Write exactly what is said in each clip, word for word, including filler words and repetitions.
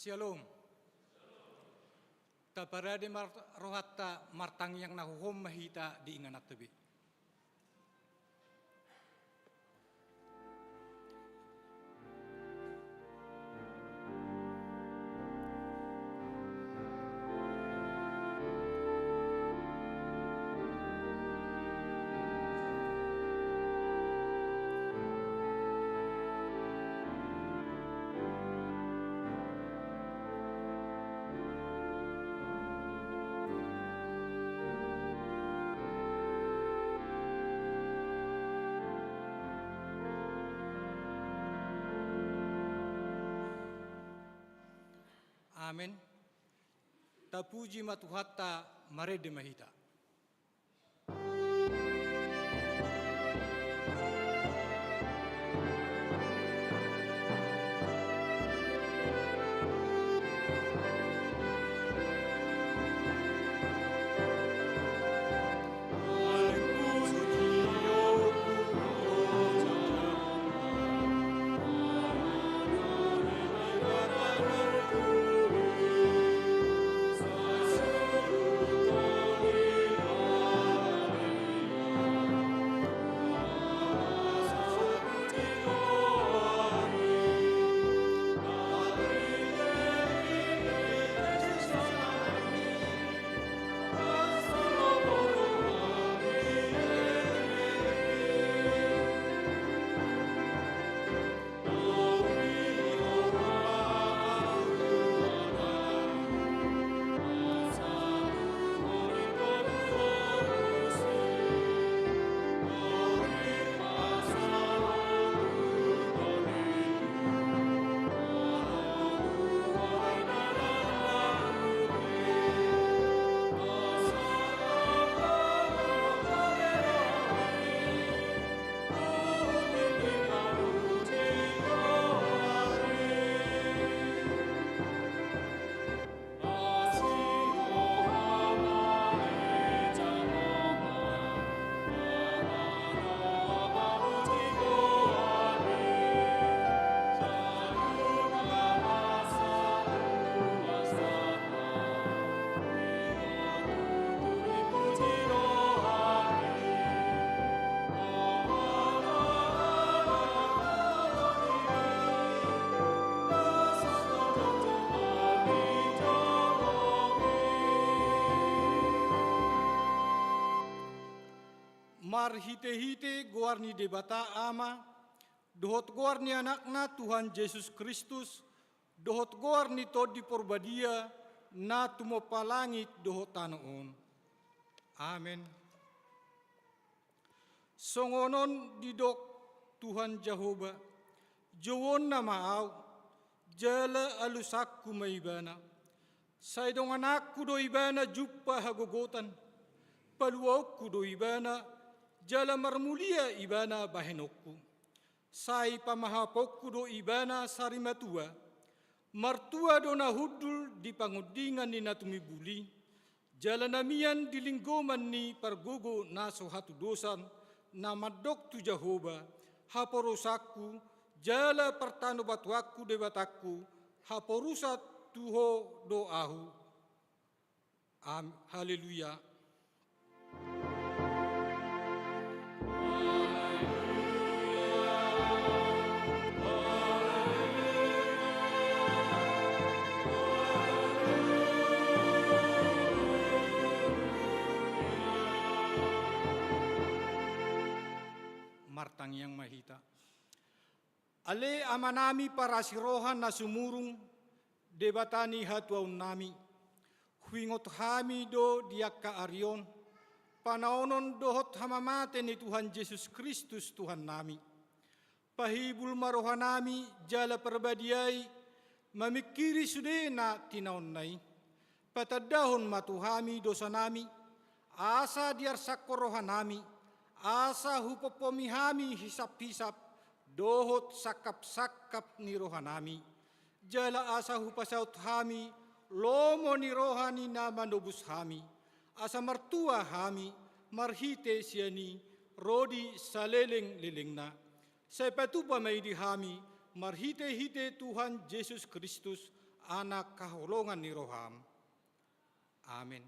Syalom. Taparade ma rohanta, martangiang na hohom ma hita di ingananta be. Amen. Tapuji ma Tuhanta, marende ma hita. Marhitehite goar ni Debata Ama, dohot goar ni Anakna Tuhan Jesus Kristus, dohot goar ni Tondi Porbadia, na tumompa langit dohot tano on. Amen. Songon on didok Tuhan Jahowa: Jouonna ma Ahu, jala alusanku ma Ibana. Sai dongananku do Ibana jumpa hagogotan, paluaonku do Ibana, jala marmulia Ibana bahenonku. Sai pamahaponku do Ibana sarimatua. Martua do na hundul di pangondingan ni na tumimbul i, jala na mian di linggoman ni pargogo na so hatudosan, na mandok tu Jahowa: Haporusanku, jala partanobatoanku Debatangku, haporusan tu Ho do ahu. Am-, haleluya. Martangiang ma hita. Ale Amanami parasi roha na sumurung, Debata ni hatuaonnami, huingot hami do di angka ari on panaonon dohot hamamate ni Tuhan Jesus Kristus Tuhannami. Pahibul ma rohanami jala parbadiai mamingkiri sude na tinaonna i. Patandahon ma tu hami dosanami, asa diarsakhon rohanami, asa hupompomi hami hisaphisap dohot sangkapsangkap ni rohanami. Jala asa hupasaut hami lomo ni roha ni na manobus hami, asa martua hami marhite sian i ro di salelenglelengna. Sai patupa ma i di hami marhitehite Tuhan Jesus Kristus, anak haholongan ni roham. Amen.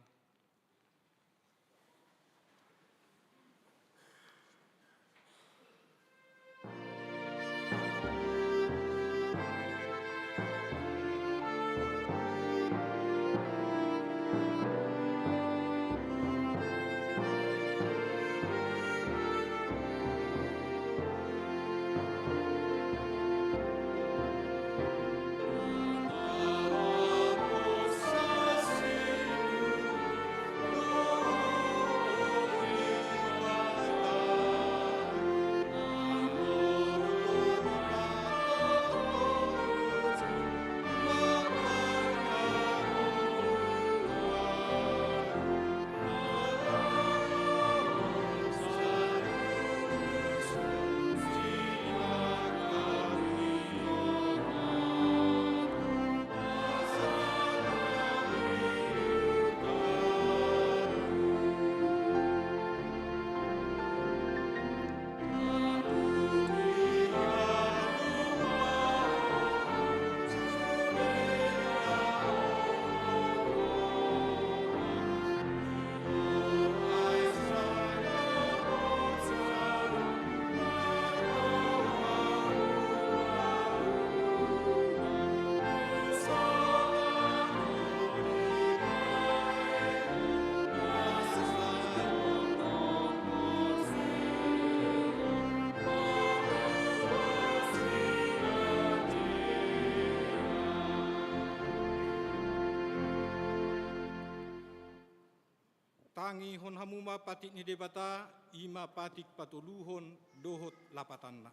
Tangihon hamu ma patik ni Debata, i ma patik patoluhon dohot lapatanna.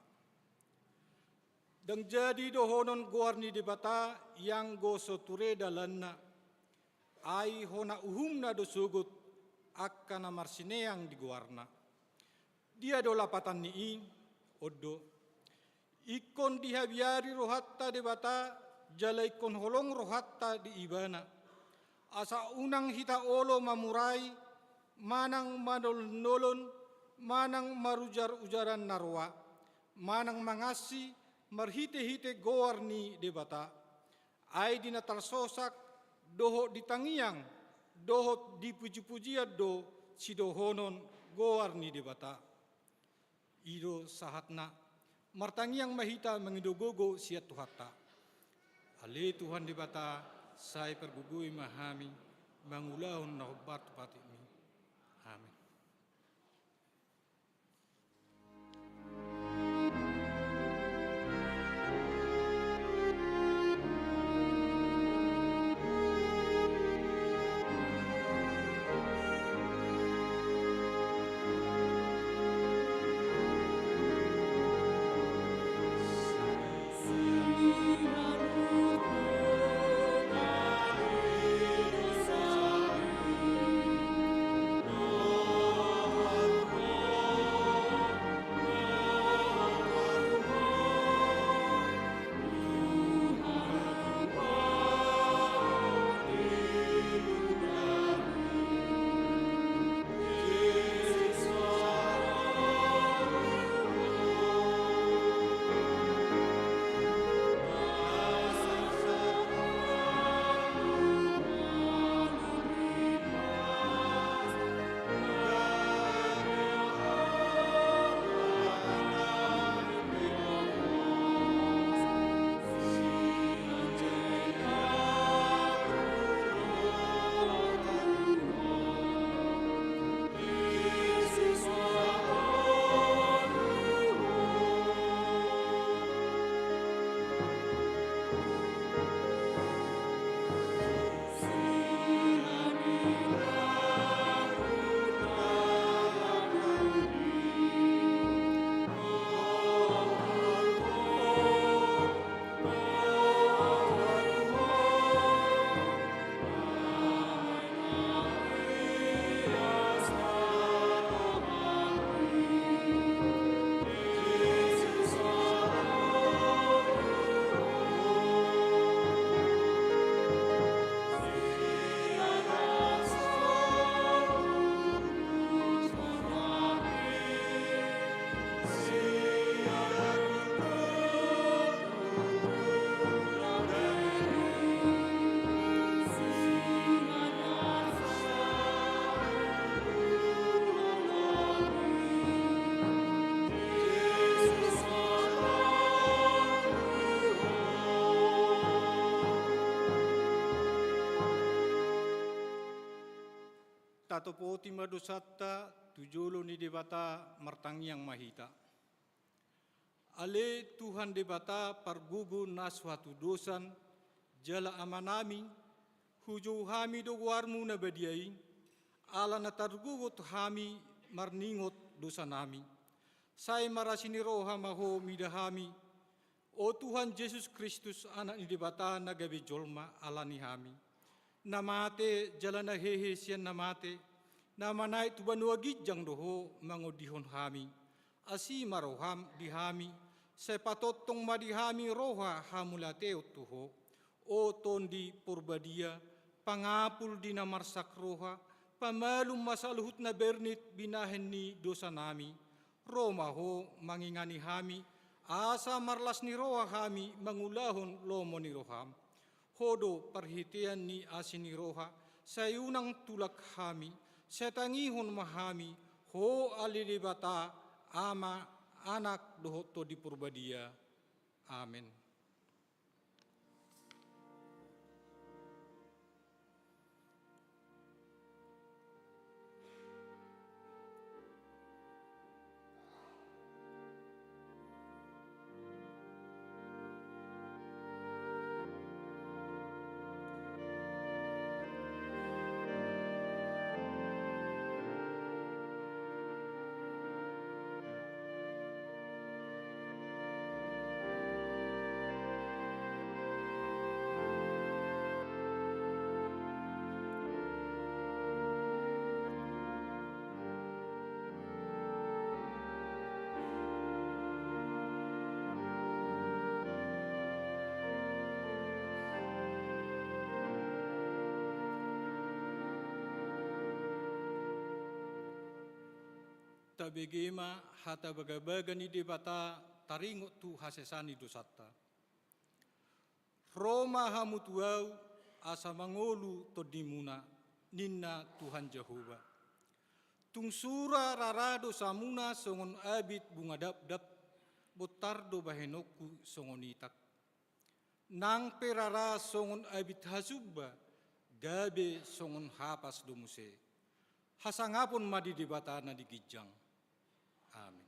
Ndang jadi dohonon goar ni Debata, ianggo so ture dalanna, ai hona uhumna do sogot angka na marsineang di goarna. Dia do lapatan ni i? On do. Ingkon dihabiari rohanta Debata, jala ingkon holong rohanta di Ibana. Asa unang hita olo mamurai, manang manolonolon, manang marujar-ujaran na roa, manang mangansi marhite-hite goar ni Debata. Ai di na tarsosak, dohot di tangiang, dohot di puji-pujian do sidohonon goar ni Debata. I do sahatna. Martangiang ma hita mangido gogo sian Tuhanta. Ale Tuhan Debata, sai pargogoi ma hami mangulahon na hombar tu patikMi. Amen. Tatopoti ma dosanta tu jolo ni Debata, martangiang ma hita. Ale Tuhan Debata pargogo na so hatudosan, jala Amanami, hujou hami do goarmu na badia i, ala na targogot hami marningot dosanami. Sai marasi ni roha ma Ho mida hami, O Tuhan Jesus Kristus, Anak ni Debata na gabe jolma ala ni hami, na mate jala na hehe sian na mate, na manaek tu banua ginjang do Ho mangondihon hami. Asi ma roham di hami, sai patongtong ma di hami roha hamauliateon tu Ho. O Tondi Porbadia, pangapul di na marsak roha, pamalum ma saluhut na bernit binahen ni dosanami. Ro ma Ho mangingani hami, asa marlas ni roha hami mangulahon lomo ni roham. Ho do parhitean ni asi ni roha, sai unang tulak hami, sai tangihon ma hami, Ho ale Debata, Ama, Anak dohot Tondi Porbadia. Amen. Tabege ma hata bagabaga ni Debata taringot tu hasesaan ni dosanta. Ro ma hamu tu Ahu, asa mangolu tondimuna, ninna Tuhan Jahowa. Tung sura rara dosamuna songon abit bunga dapdap, bontar do bahenonku songon itak. Nang pe rara songon abit hasumba, gabe songon hapas do muse. Hasangapon ma di Debata na di ginjang. Amen.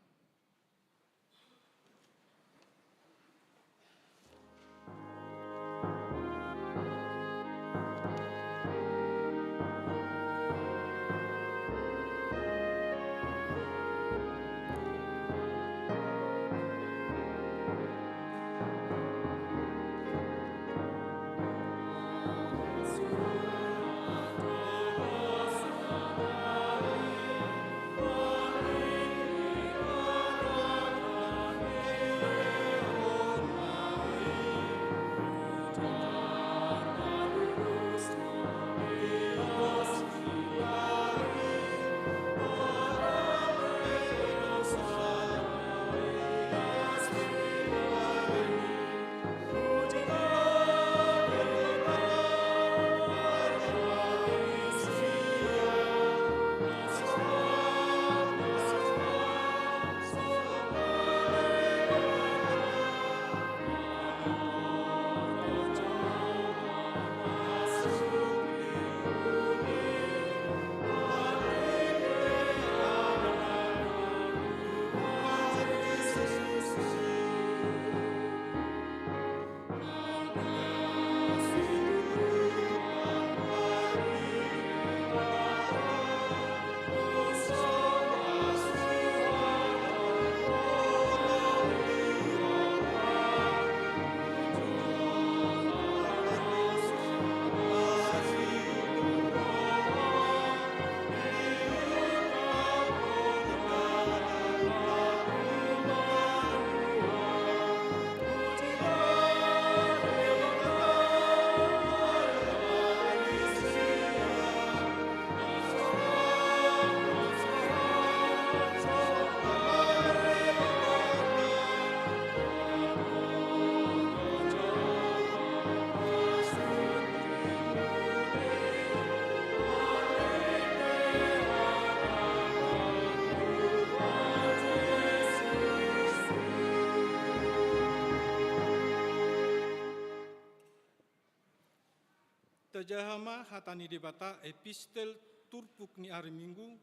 Tajaha ma hata ni Debata, Epistel Turpuk ni ari Minggu,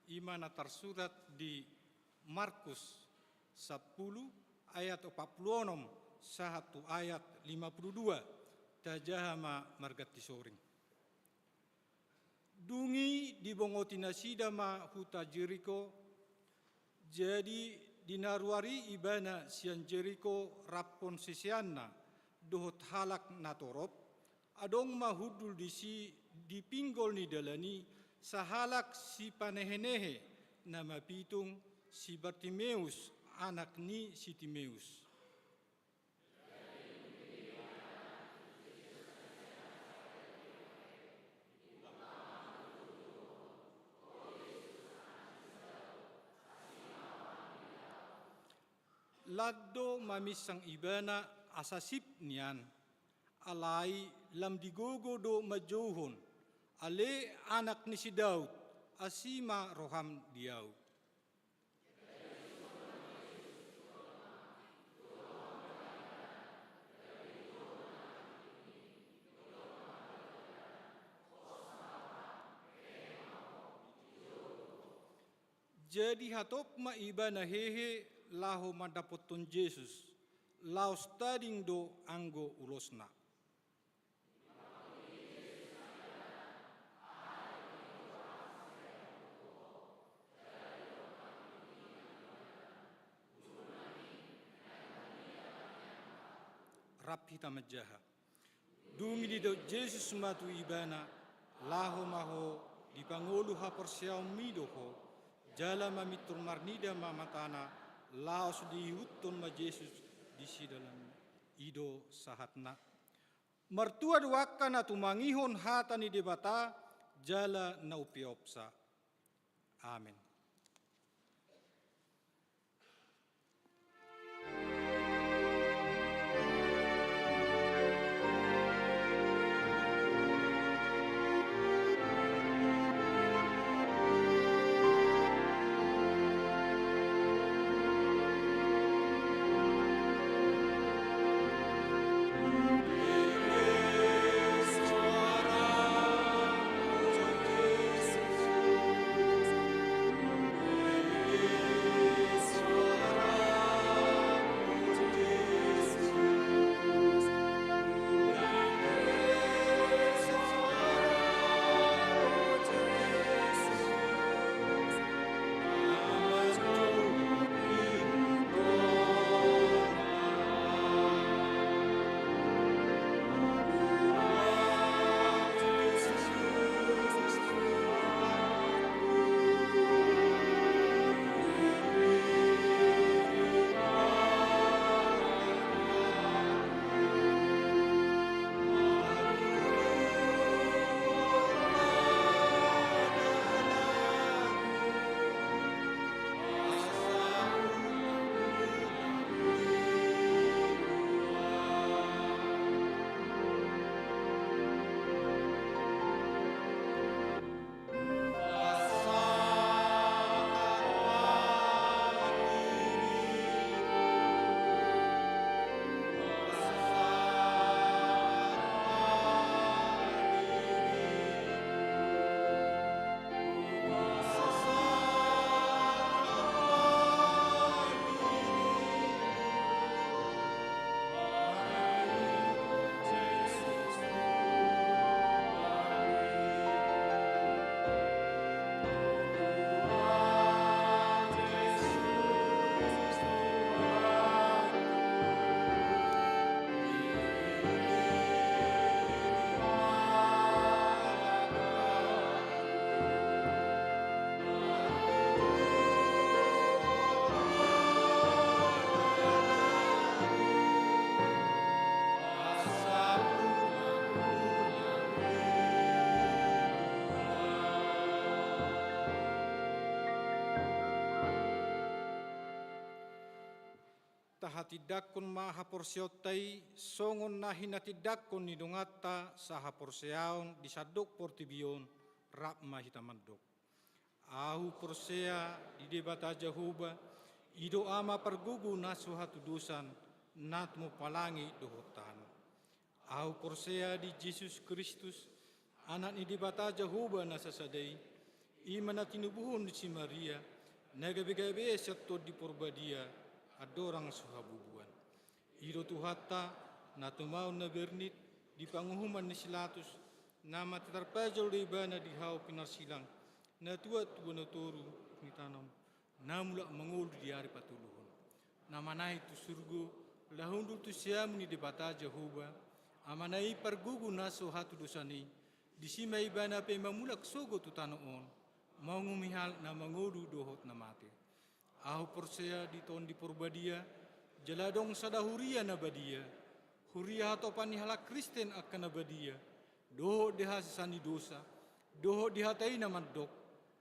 i ma na tarsurat di Markus sampulu ayat opat pulu onom sahat tu ayat lima pulu dua, tajaha ma marganti soring. Dung i dibongoti nasida ma huta Jeriko, jadi di na ruar i ibana sian Jeriko rap siseanna, dohot halak na torop, adong ma hundul disi di pinggol ni dalan i, sahalak sipanehenehe, na mapitung, si Bartimeus, anak ni si Timeus. Lan do maminsang ibana asa sip nian, alai lam digogo do manjouhon, ale anak ni si Daud, asi ma roham di ahu. Jadi hatop ma ibana hehe laho mandapothon Jesus, laos tading do anggo ulosna. Rap hita manjaha. Dung i didok Jesus ma tu ibana, laho ma ho, dipangolu haporseaonmi do ho, jala mamintor marnida ma matana, laos diihuthon ma Jesus di sidalan. I do sahatna. Martua do angka na tumangihon hata ni Debata, jala na umpeopsa. Amen. Tahatindangkon ma haporseaonta i, songon na hinatindangkon ni donganta sahaporseaon di sandok portibi on, rap ma hita mandok. Ahu porsea di Debata Jahowa, i do Ama pargogo na so hatudosan, na tumompa langit dohot tano. Ahu porsea di Jesus Kristus, Anak ni Debata Jahowa na sasada i, i ma na tinubuhon ni si Maria, na gabe-gabe sian Tondi Porbadia, andorang so habubuan. I do Tuhanta, na tumaon na bernit, di panguhuman ni si Latus, na mate tarpajal do ibana di hau pinarsilang, na tuat tu banua toru, hitanom, na mulak mangolu di ari patoluhon. Na manaek tu surgo, laho hundul tu siamun ni Debata Jahowa, Amana i pargogo na so hatudosan i, disi ma ibana pe mamulak sogot tu tano on, manguhumi halak na mangolu dohot na mate. Ahu porsea di Tondi Porbadia, jala adong sada huria na badia, huria hatopan ni halak Kristen angka na badia, dohot di hasesaan ni dosa, dohot di hata i na mandok,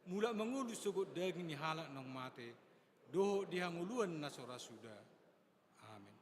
mulak mangolu sogot daging ni halak naung mate, dohot di hangoluan na so ra suda. Amen.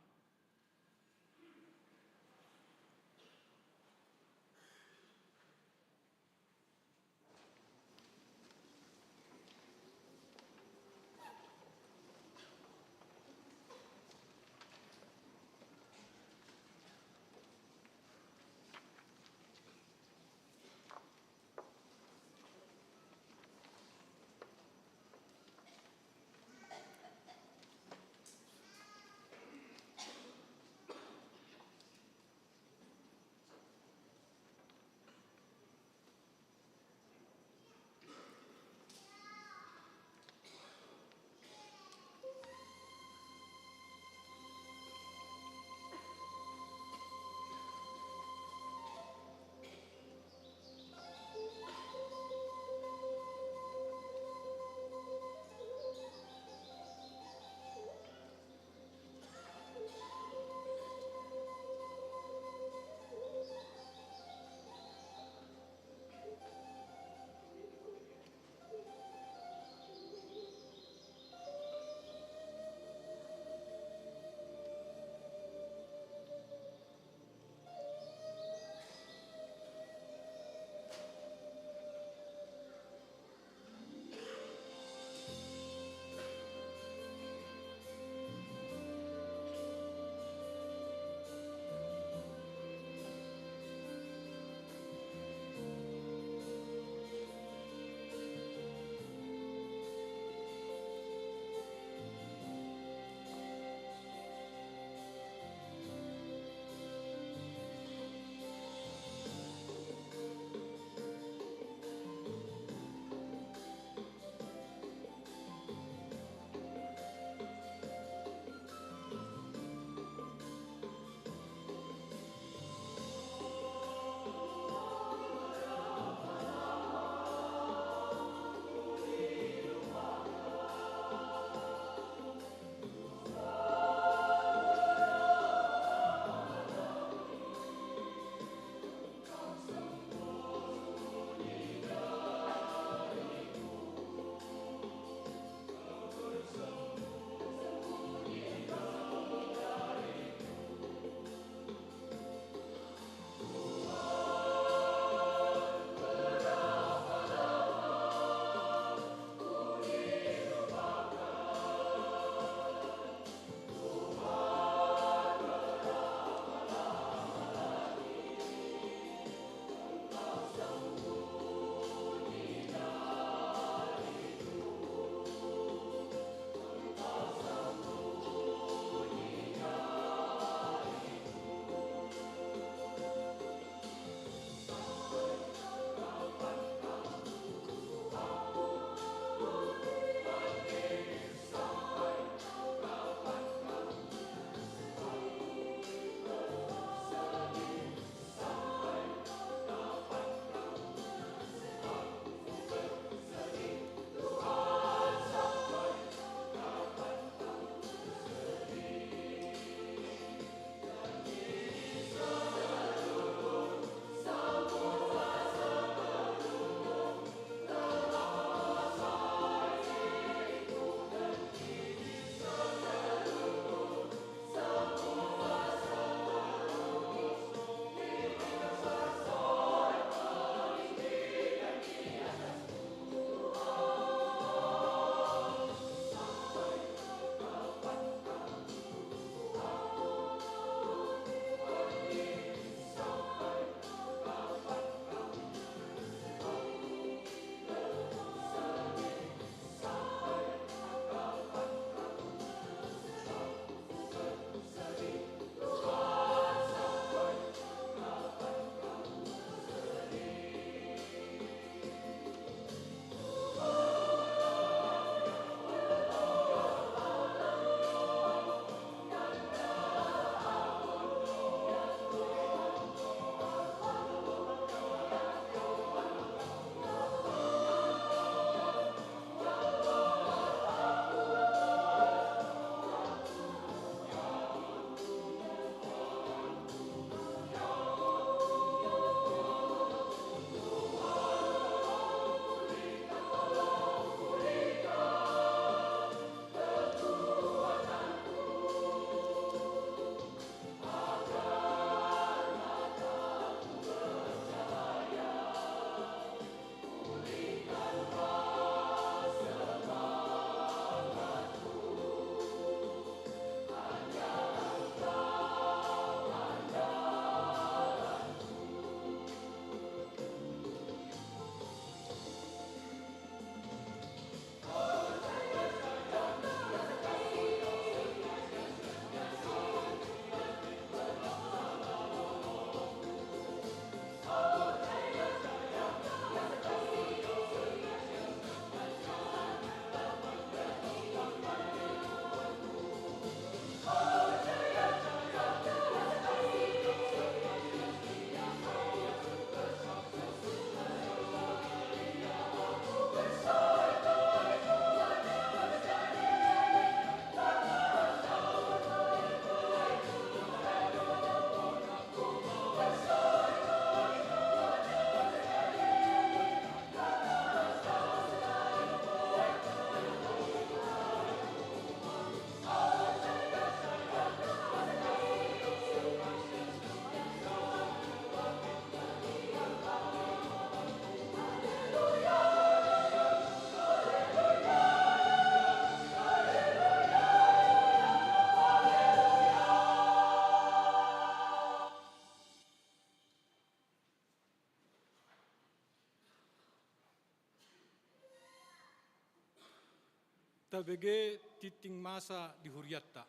Tabege tingting masa di huriatta.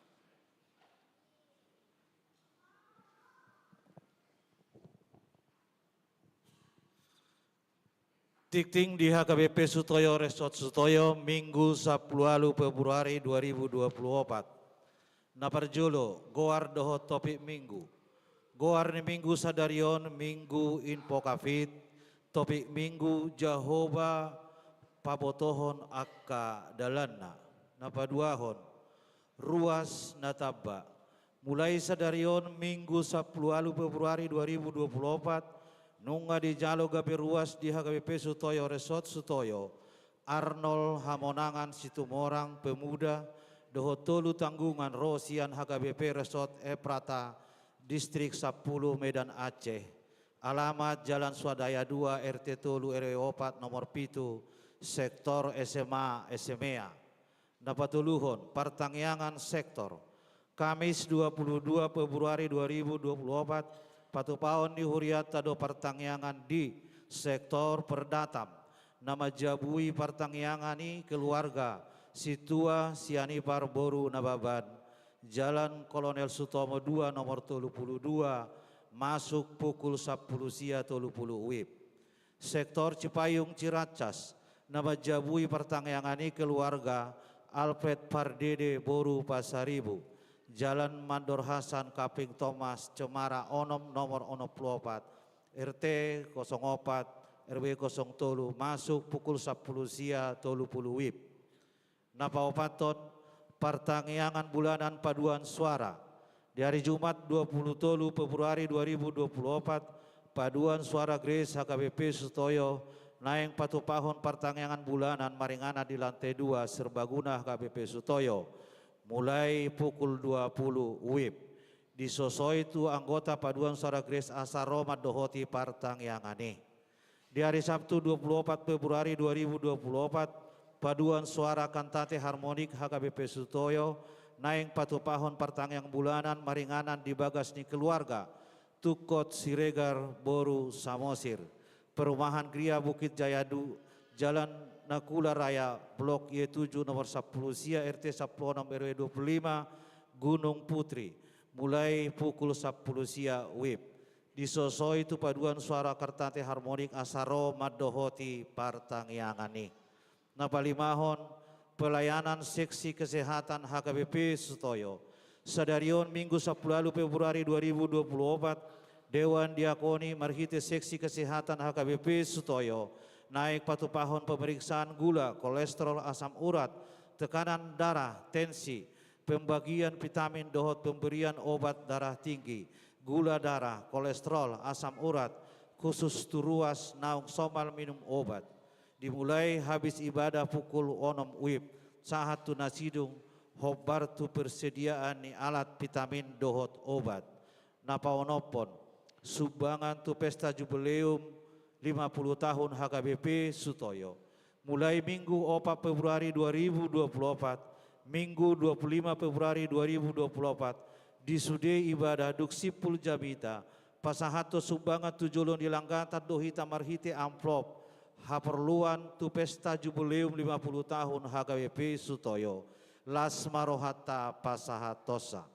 Tingting di H K B P Sutoyo, Resort Sutoyo, Minggu sampulu ualu Februari dua ribu dua pulu opat. Na parjolo, goar dohot topik Minggu. Goar ni Minggu sadari on, Minggu Invocavit, topik Minggu Jahowa pabotohon angka dalanna. Na paduahon, ruas na tamba. Mulai sadari on, Minggu sampulu ualu Februari dua ribu dua pulu opat, nunga dijalo gabe ruas di H K B P Sutoyo, Resort Sutoyo, Arnold Hamonangan Situmorang, Pemuda, dohot tolu tanggungan ro sian H K B P Resort Efrata, Distrik sampulu, Medan Aceh. Alamat Jalan Swadaya dua, R T tolu, R W opat, nomor pitu, sektor S M A, S M E A. Na patoluhon, partangiangan sektor. Kamis dua pulu dua Februari dua ribu dua pulu opat, patupaon ni huriatta do partangiangan di sektor Perdatam, na manjabui partangiangan i keluarga sintua Sianipar boru Nababan, Jalan Kolonel Sutomo dua, nomor tolu pulu dua, masuk pukul sampulu sia tolu pulu wib. Sektor Cipayung Ciracas, na manjabui partangiangan i keluarga Alfred Pardede boru Pasaribu, Jalan Mandor Hasan Kapling Tomas Cemara onom, nomor onom pulu opat, R T kosong opat, R W kosong tolu, masuk pukul sampulu sia tolu pulu wib. Na paopathon, partangiangan bulanan paduan suara. Di hari Jumat dua pulu tolu Februari dua ribu dua pulu opat, paduan suara Grace H K B P Sutoyo, naeng patupahon partangiangan bulanan maringanan di lantai dua serbaguna H K B P Sutoyo, mulai pukul dua pulu wib. Disosoi tu anggota paduan suara Grace asa ro mandohoti partangiangan i. Di hari Sabtu dua pulu opat Februari dua ribu dua pulu opat, paduan suara kantate harmonik H K B P Sutoyo, naeng patupahon partangiangan bulanan maringanan di bagas ni keluarga, Tungkot Siregar boru Samosir, Perumahan Gria Bukit Jaya dua, Jalan Nakula Raya, Blok Y tujuh, nomor sampulu sia, R T sampulu onom, R W dua pulu lima, Gunung Putri, mulai pukul sampulu sia wib. Disosoi tu paduan suara kantate harmonik asa ro mandohoti partangiangan i. Na palimahon, pelayanan seksi kesehatan H K B P Sutoyo. Sadari on Minggu sampulu ualu Februari dua ribu dua pulu opat, Dewan Diakoni marhite seksi kesehatan H K B P Sutoyo, naeng patupahon pemeriksaan gula, kolesterol, asam urat, tekanan darah, tensi, pembagian vitamin dohot pemberian obat darah tinggi, gula darah, kolesterol, asam urat, khusus tu ruas naung somal minum obat. Dimulai habis ibadah pukul onom wib, sahat tu na sidung, hombar tu persediaan ni alat vitamin dohot obat. Na paonomhon, sumbangan tu pesta jubileum lima puluh tahun H K B P Sutoyo. Mulai Minggu opat Februari dua ribu dua puluh opat, Minggu dua puluh lima Februari dua ribu dua puluh opat, di sude ibadah dung simpul jamita, pasahathon sumbangan tu jolo ni langgatan do hita marhite amplop, haporluan tu pesta jubileum lima puluh tahun H K B P Sutoyo, las ma rohanta pasahathonsa.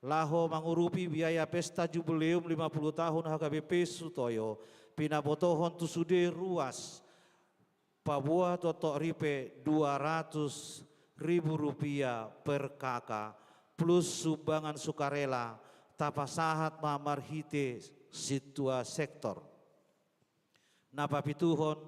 Laho mangurupi biaya pesta jubileum lima puluh tahun H K B P Sutoyo, pinabotohon tu sude ruas, paboa tongtong ripe dua ratus ribu rupiah per K K, plus sumbangan sukarela, tapasahat ma marhite sintua sektor. Na papituhon,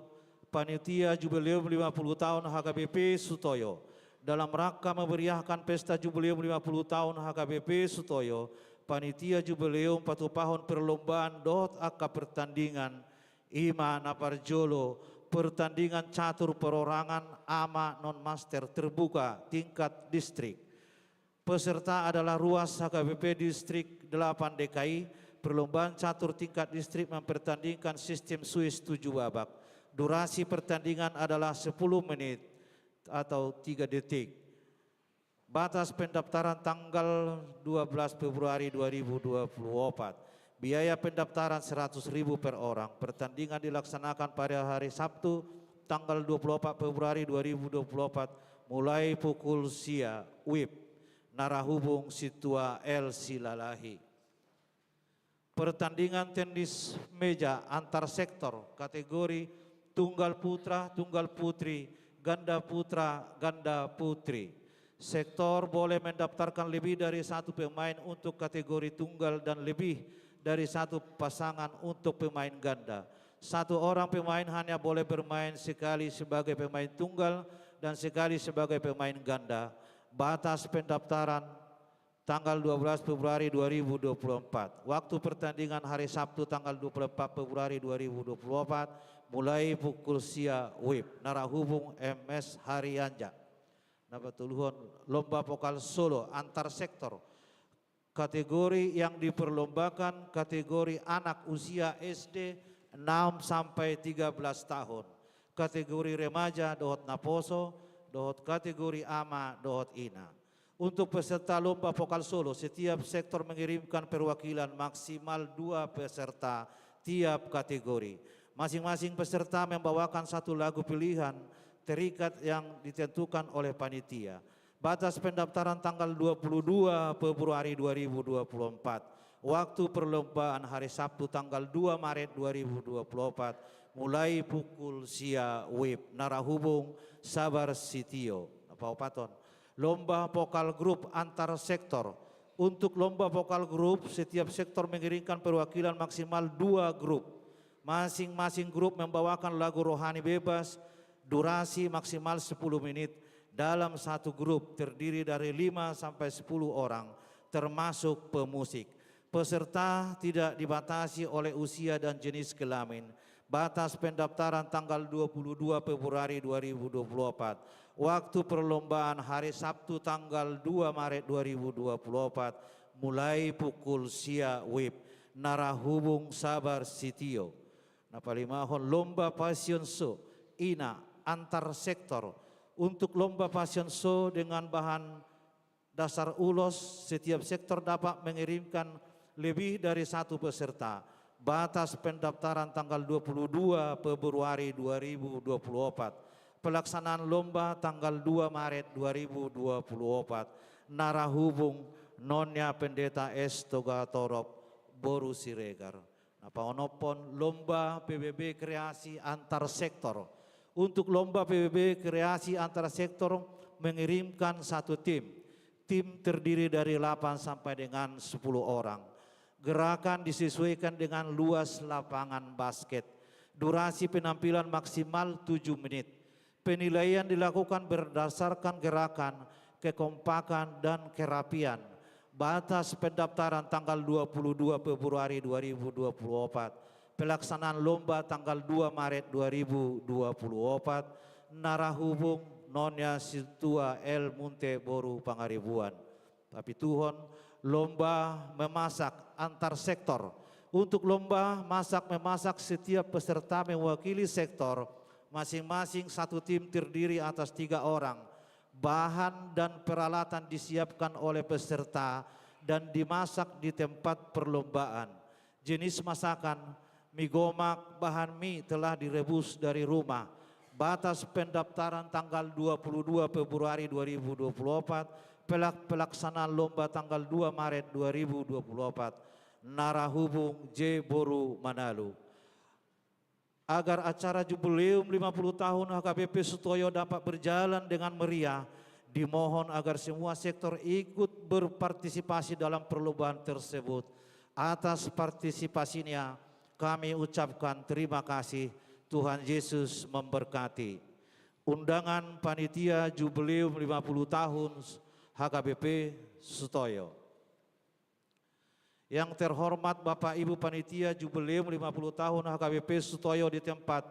panitia jubileum lima puluh tahun H K B P Sutoyo. Dalam rangka memeriahkan pesta jubileum lima puluh tahun H K B P Sutoyo, panitia jubileum patupahon perlombaan dohot angka pertandingan, i ma na parjolo, pertandingan catur perorangan ama non master terbuka tingkat distrik. Peserta adalah ruas H K B P Distrik delapan D K I, perlombaan catur tingkat distrik mempertandingkan sistem Swiss tujuh babak. Durasi pertandingan adalah sepuluh menit atau tiga detik. Batas pendaftaran tanggal dua belas Februari dua ribu dua puluh opat. Biaya pendaftaran seratus ribu per orang. Pertandingan dilaksanakan pada hari Sabtu, tanggal dua puluh empat Februari dua ribu dua puluh empat, mulai pukul sia, wib, Narahubung Sintua L Silalahi. Pertandingan tenis meja antar sektor, kategori tunggal putra, tunggal putri, ganda putra, ganda putri. Sektor boleh mendaftarkan lebih dari satu pemain untuk kategori tunggal dan lebih dari satu pasangan untuk pemain ganda. Satu orang pemain hanya boleh bermain sekali sebagai pemain tunggal dan sekali sebagai pemain ganda. Batas pendaftaran tanggal dua belas Februari dua ribu dua puluh empat. Waktu pertandingan hari Sabtu tanggal dua puluh empat Februari dua ribu dua puluh empat, mulai pukul sia, wib, Narahubung M S Harianja. Na patoluhon, lomba vokal solo antar sektor. Kategori yang diperlombakan kategori anak usia S D enam sampai tiga belas tahun. Kategori remaja dohot naposo, dohot kategori ama dohot ina. Untuk peserta lomba vokal solo, setiap sektor mengirimkan perwakilan maksimal dua peserta tiap kategori. Masing-masing peserta membawakan satu lagu pilihan terikat yang ditentukan oleh panitia. Batas pendaftaran tanggal dua puluh dua Februari dua ribu dua puluh empat. Waktu perlombaan hari Sabtu tanggal dua Maret dua ribu dua puluh empat, mulai pukul sia, wib, Narahubung Sabar Sitio. Na paopathon, lomba vokal grup antar sektor. Untuk lomba vokal grup, setiap sektor mengirimkan perwakilan maksimal dua grup. Masing-masing grup membawakan lagu rohani bebas, durasi maksimal sepuluh menit. Dalam satu grup terdiri dari lima sampai sepuluh orang, termasuk pemusik. Peserta tidak dibatasi oleh usia dan jenis kelamin. Batas pendaftaran tanggal dua puluh dua Februari dua ribu dua puluh empat. Waktu perlombaan hari Sabtu tanggal dua Maret dua ribu dua puluh empat, mulai pukul sia, wib, Narahubung Sabar Sitio. Na palimahon, lomba fashion show ina antar sektor. Untuk lomba fashion show dengan bahan dasar ulos, setiap sektor dapat mengirimkan lebih dari satu peserta. Batas pendaftaran tanggal dua puluh dua Februari dua ribu dua puluh empat. Pelaksanaan lomba tanggal dua Maret dua ribu dua puluh empat. Narahubung, Nonya Pendeta S Togatorop, Boru Siregar. Na paonomhon, lomba P B B kreasi antar sektor. Untuk lomba P B B kreasi antar sektor mengirimkan satu tim. Tim terdiri dari delapan sampai dengan sepuluh orang. Gerakan disesuaikan dengan luas lapangan basket. Durasi penampilan maksimal tujuh menit. Penilaian dilakukan berdasarkan gerakan, kekompakan, dan kerapian. Batas pendaftaran tanggal dua puluh dua Februari dua ribu dua puluh empat. Pelaksanaan lomba tanggal dua Maret dua ribu dua puluh empat. Narahubung, Nonya Sintua L Munte, Boru Pangaribuan. Papituhon, lomba memasak antar sektor. Untuk lomba masak memasak, setiap peserta mewakili sektor, masing-masing satu tim terdiri atas tiga orang. Bahan dan peralatan disiapkan oleh peserta dan dimasak di tempat perlombaan. Jenis masakan, mie gomak, bahan mie telah direbus dari rumah. Batas pendaftaran tanggal dua puluh dua Februari dua ribu dua puluh empat, pelak-, pelaksanaan lomba tanggal dua Maret dua ribu dua puluh empat. Narahubung, J Boru Manalu. Agar acara Jubileum lima puluh tahun H K B P Sutoyo dapat berjalan dengan meriah, dimohon agar semua sektor ikut berpartisipasi dalam perlombaan tersebut. Atas partisipasinya, kami ucapkan terima kasih. Tuhan Yesus memberkati. Undangan Panitia Jubileum lima puluh tahun H K B P Sutoyo. Yang terhormat Bapak Ibu Panitia Jubileum lima puluh tahun H K B P Sutoyo di tempat,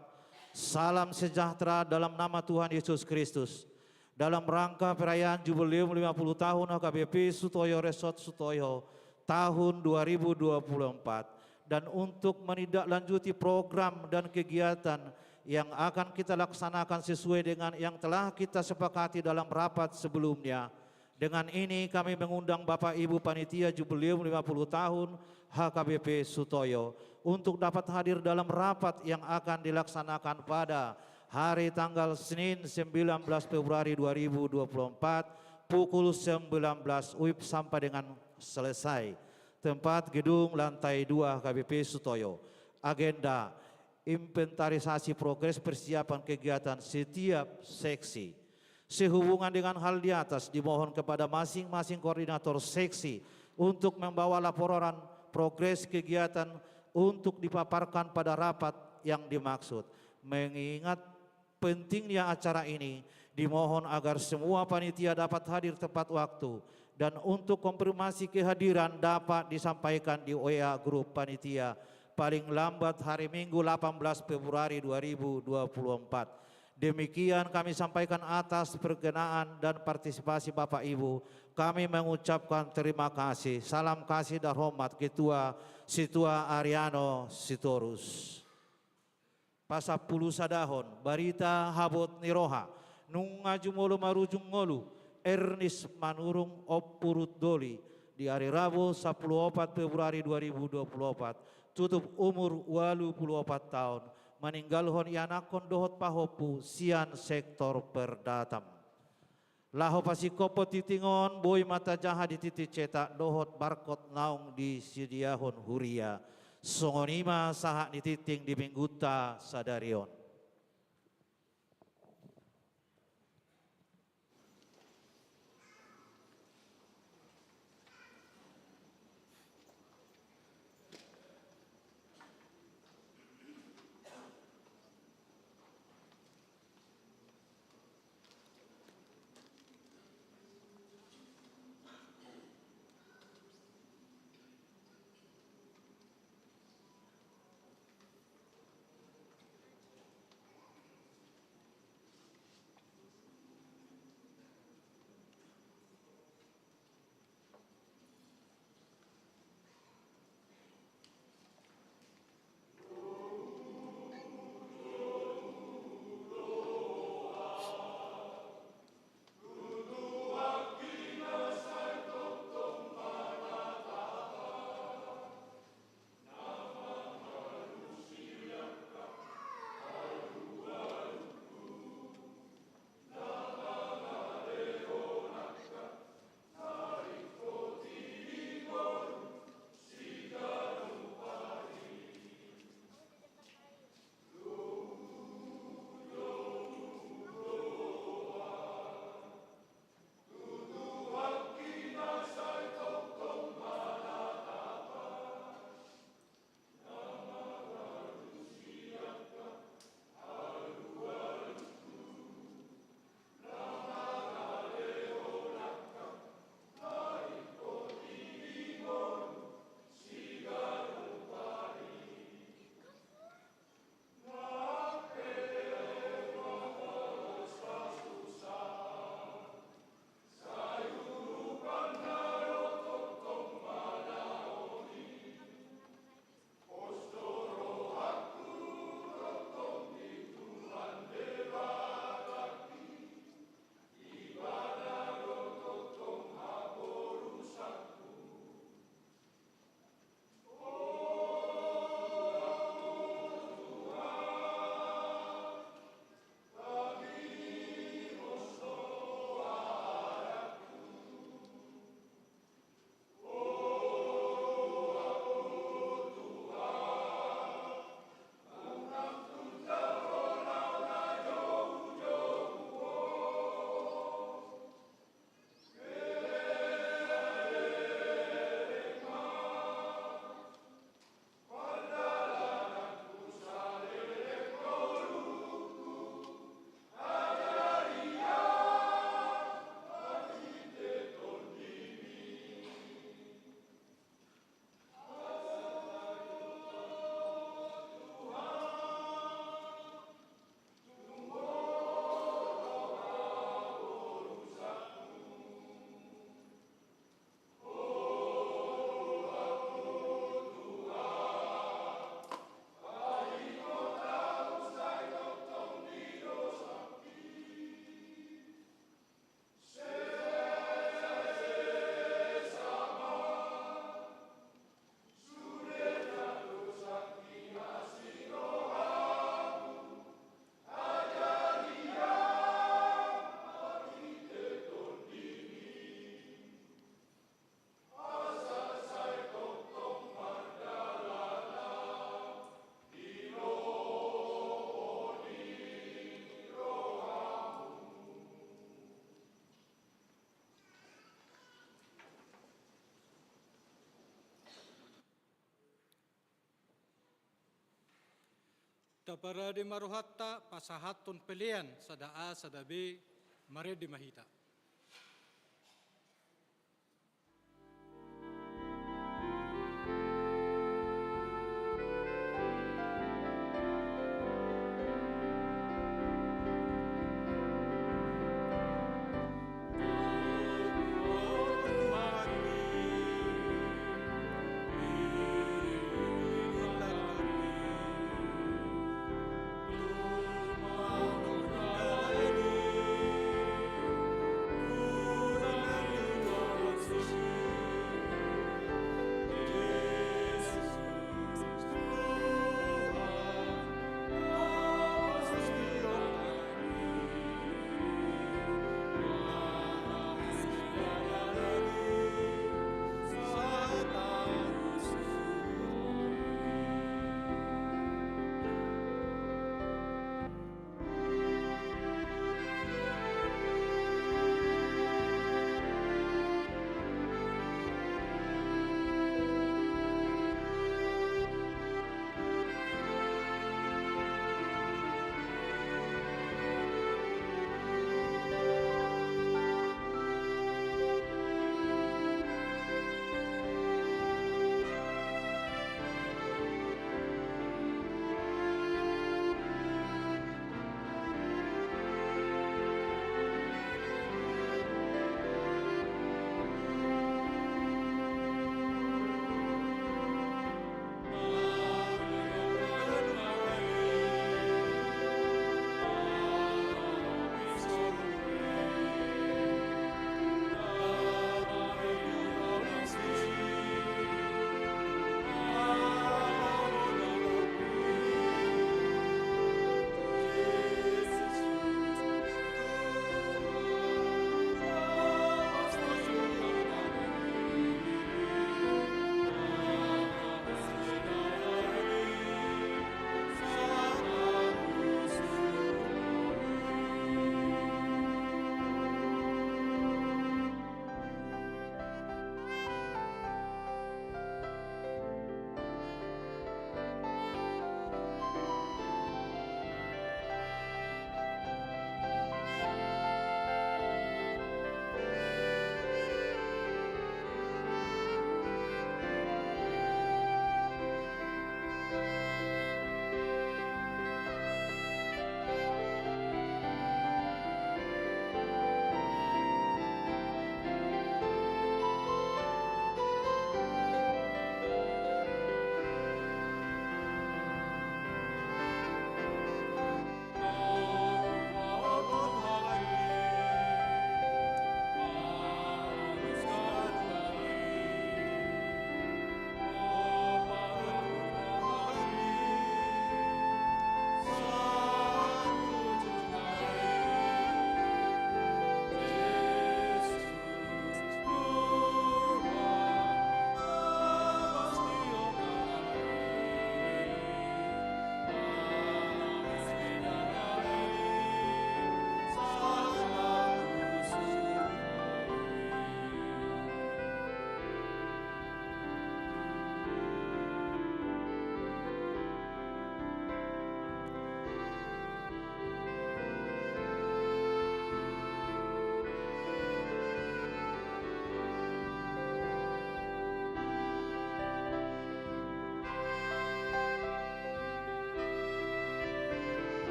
salam sejahtera dalam nama Tuhan Yesus Kristus. Dalam rangka perayaan Jubileum lima puluh tahun H K B P Sutoyo Resort Sutoyo tahun dua ribu dua puluh empat, dan untuk menindaklanjuti program dan kegiatan yang akan kita laksanakan sesuai dengan yang telah kita sepakati dalam rapat sebelumnya, dengan ini kami mengundang Bapak Ibu Panitia Jubileum lima puluh tahun H K B P Sutoyo untuk dapat hadir dalam rapat yang akan dilaksanakan pada Hari tanggal Senin, sembilan belas Februari dua ribu dua puluh empat, pukul sembilan belas W I B sampai dengan selesai. Tempat gedung lantai dua H K B P Sutoyo. Agenda, inventarisasi progres persiapan kegiatan setiap seksi. Sehubungan dengan hal di atas, dimohon kepada masing-masing koordinator seksi untuk membawa laporan progres kegiatan untuk dipaparkan pada rapat yang dimaksud. Mengingat pentingnya acara ini, dimohon agar semua panitia dapat hadir tepat waktu, dan untuk konfirmasi kehadiran dapat disampaikan di W A grup panitia paling lambat hari Minggu, delapan belas Februari dua ribu dua puluh empat. Demikian kami sampaikan atas perkenan dan partisipasi Bapak Ibu. Kami mengucapkan terima kasih. Salam kasih dan hormat, Ketua Situa Ariano Sitorus. Pasampulusadahon, barita habot ni roha, nunga jumolo marujung ngolu, Ernis Manurung Ompurut Doli, di ari Rabu, sampulu opat Februari dua ribu dua puluh opat, tutup umur ualu pulu opat taon, maninggalhon ianakhon dohot pahompu sian sektor Perdatam. Laho pasingkophon tingting on, boi ma tajaha di tingting cetak dohot barkot naung disediahon huria. Songon i ma sahat ni tingting di minggunta sadari on. Taparade ma rohanta pasahathon pelean sada A sada B. Marende ma hita.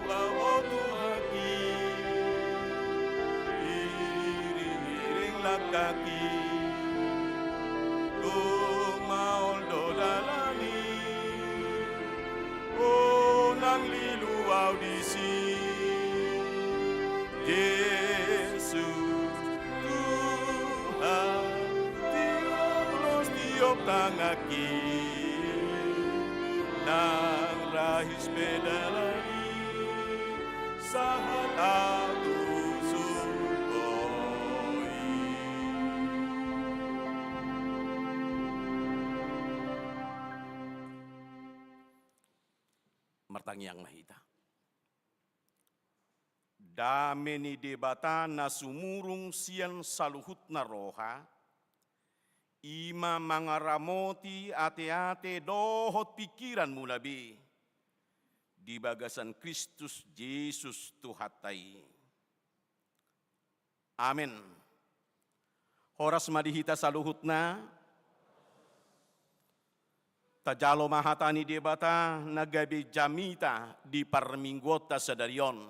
Tobu au tu haki, iring-iring langkaki, tung maol do dalan i, unang lilu au disi. Jesus Tuhan, tiulos tiop tanganki, nang rahis pe dalan i, sahat au tu surgo i. Tangiang ma hita. Dame ni Debata na sumurung sian saluhutna roha, i ma mangaramoti ateate dohot pingkiranmuna be di bagasan Kristus Jesus Tuhanta i. Amen. Horas ma di hita saluhutna. Tajalo ma hata ni Debata na gabe jamita di parmingguonta sadari on,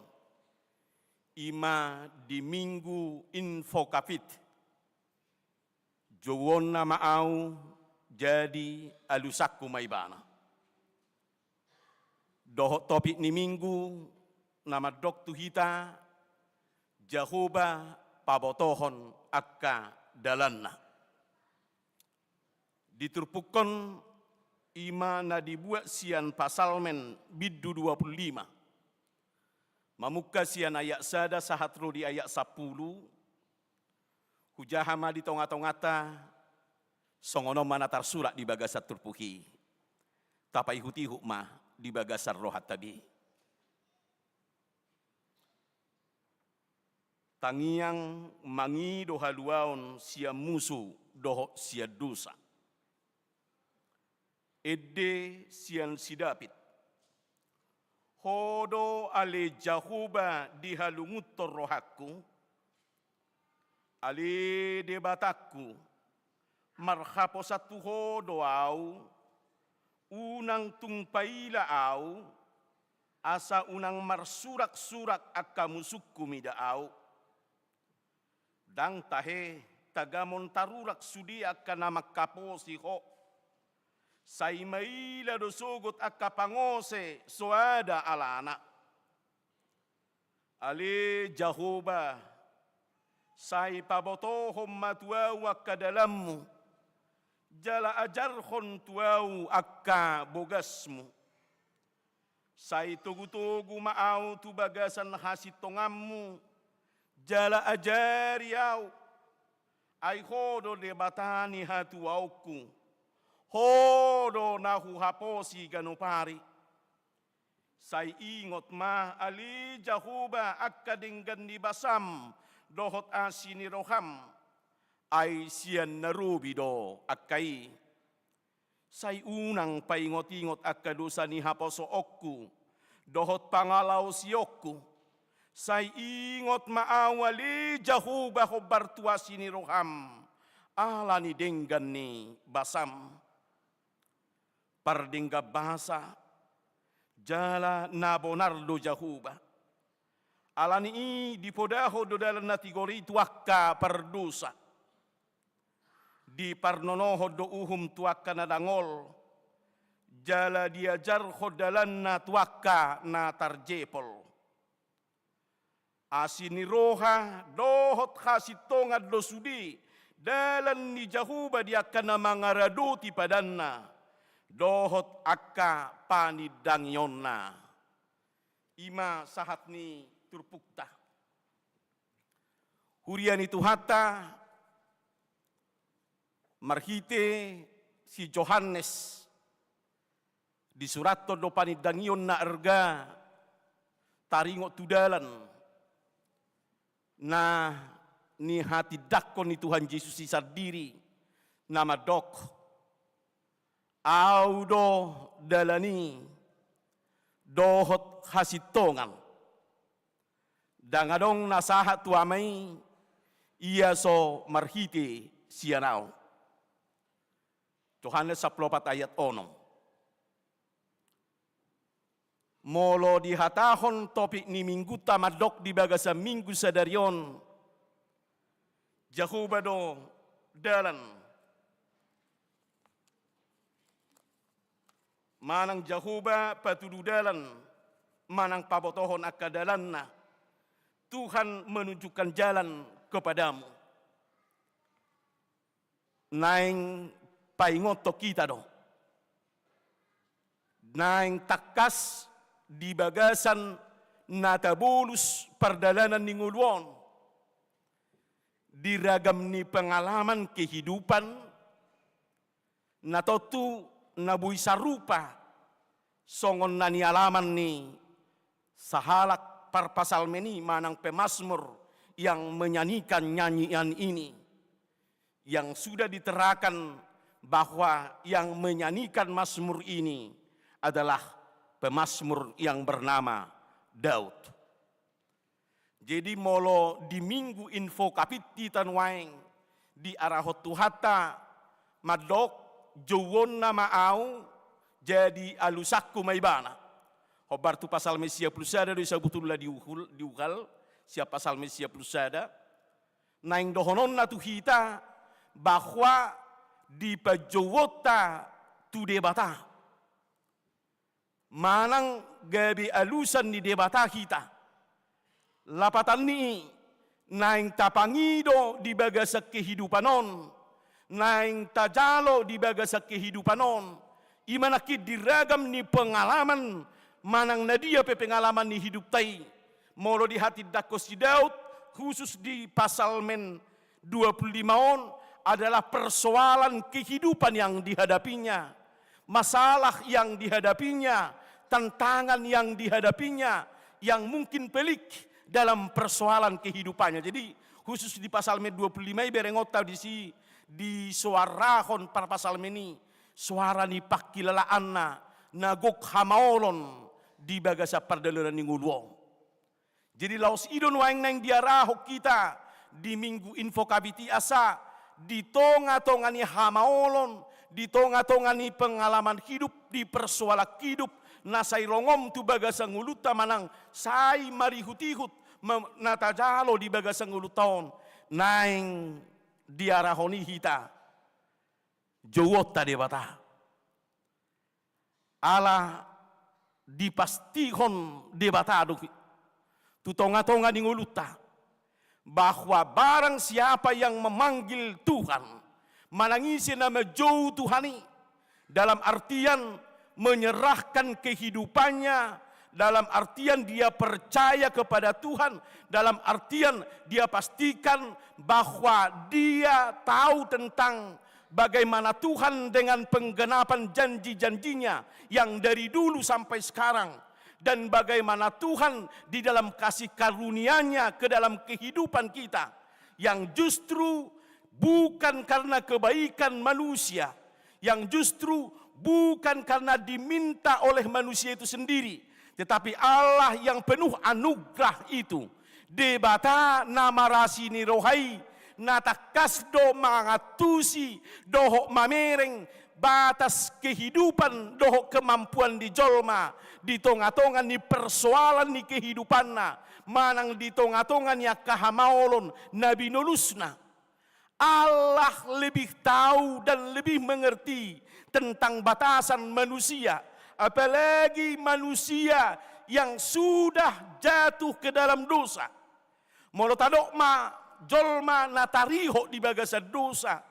i ma di Minggu Invocavit. Jouonna ma ahu, jadi alusanku ma ibana. Dohot topik ni Minggu na mandok tu hita, Jahowa pabotohon angka dalanna. Di turpukon, i ma na dibuat sian Psalmen bindu dua pulu lima. Mamungka sian ayat sada sahat ro di ayat sampulu, hujaha ma di tongatonganta, songon on ma na tarsurat di bagasan turpuk i. Tapaihutihut ma di bagasan rohanta be. Tangiang mangido haluaon sian musu dohot sian dosa. Ende sian si David. Ho do ale Jahowa dihalungunhon rohangku, ale Debatangku, marhaposan tu Ho do ahu, unang tung paila ahu, asa unang marsuraksurak angka musungku mida ahu. Ndang tahe tagamon tarurak sude angka na manghaposi Ho. Sai maila do sogot angka pangose so ada alana. Ale Jahowa, sai pabotohon ma tu ahu angka dalanmu, jala ajarhon tu ahu angka bogasmu. Sai togutogu ma ahu tu bagasan hasintonganmu, jala ajari ahu. Ai Ho do Debata ni hatuaonku, Ho do na huhaposi ganup ari. Sai ingot ma ale Jahowa angka denggan ni basam dohot asi ni roham, ai sian na robi do angka i. Sai unang paingotingot angka dosa ni haposoonku dohot pangalaosionku. Sai ingot ma ahu ale Jahowa hombar tu asi ni roham, ala ni denggan ni basam. Pardenggan basa, jala na bonar do Jahowa. Ala ni i dipodahon do dalan na tigor i tu angka pardosa. Diparnonohon do uhum tu angka na dangol, jala diajarhon dalanna tu angka na tarjepol. Asi ni roha dohot hasintongan do sude dalan ni Jahowa di angka na mangaradoti padanna dohot angka panindangionna. I ma sahat ni turpukta. Huria ni Tuhanta, marhite si Johannes, disurathon do panindangion na arga taringot tu dalan na nihatindangkon ni Tuhan Jesus i sandiri, na mandok: Ahu do dalan i dohot hasintongan. Ndang adong na sahat tu Ama i, ia so marhite sian ahu. Johannes sampulu opat ayat onom. Molo dihatahon topik ni minggunta mandok di bagasan minggu sadari on, Jahowa do dalan. Manang Jahowa patudu dalan, manang pabotohon angka dalanna. Tuhan menunjukkan jalan kepadamu. Naeng paingothon hita do. Naeng tangkas di bagasan na tabolus pardalanan ni ngolu on. Di ragam ni pengalaman kehidupan, na tontu na boi sarupa Songon na nialaman ni sahalak parpasalmen i manang pemazmur yang menyanyikan nyanyian ini, yang sudah diterangkan bahwa yang menyanyikan mazmur ini adalah pemazmur yang bernama Daud. Jadi molo di Minggu Invocavit hita nuaeng diarahon Tuhanta mandok, jouonna ma ahu, jadi alusanku ma ibana. Hombar tu Pasalmen sia pulu sada do i sabotulna diuhul, diuhal sian Pasalmen sia pulu sada. Naeng dohononna tu hita bahwa dipanjouonta tu Debata manang gabe alusan ni Debata hita. Lapatan ni i, naeng tapangido di bagasan kehidupan on, naeng tajalo di bagasan kehidupan on, i ma nangkin di ragam ni pengalaman manang na dia pe pengalaman ni hidupta i. Molo dihatindangkon si Daud, khusus di Pasalmen dua puluh lima on adalah persoalan kehidupan yang dihadapinya, masalah yang dihadapinya, tantangan yang dihadapinya, yang mungkin pelik dalam persoalan kehidupannya. Jadi, khusus di Pasalmen dua puluh lima i berengonta disi disoarahon parpasalmen i, soara ni pangkilalaanna na gok hamaolon di bagasan pardalanan ni ngolu on. Jadi laos i do nuaeng naeng diarahon hita di Minggu Invocavit i, asa di tongatonga ni hamaolon, di tongatonga ni pengalaman hidup, di persoalan hidup na sai rongom tu bagasan ngolunta manang sai marihutihut ma-, na tajalo di bagasan ngolunta on, naeng diarahon i hita jouonta Debata. Ala dipastihon Debata do i tu tongatonga ni ngolunta, bahwa barang siapa yang memanggil Tuhan, manang ise na manjou Tuhan i, dalam artian menyerahkan kehidupannya, dalam artian dia percaya kepada Tuhan, dalam artian dia pastikan bahwa dia tahu tentang bagaimana Tuhan dengan penggenapan janji-janjinya yang dari dulu sampai sekarang, dan bagaimana Tuhan di dalam kasih karunia-Nya ke dalam kehidupan kita, yang justru bukan karena kebaikan manusia, yang justru bukan karena diminta oleh manusia itu sendiri, tetapi Allah yang penuh anugerah itu, Debata na marasi ni roha i, na tangkas do mangantusi dohot mamereng batas kehidupan dohot kemampuan ni jolma di tongatonga ni persoalan ni kehidupanna, manang di tongatonga ni angka hamaolon na binolusna. Allah lebih tahu dan lebih mengerti tentang batasan manusia, apalagi manusia yang sudah jatuh ke dalam dosa. Molo tadok ma jolma na tarihot di bagasan dosa,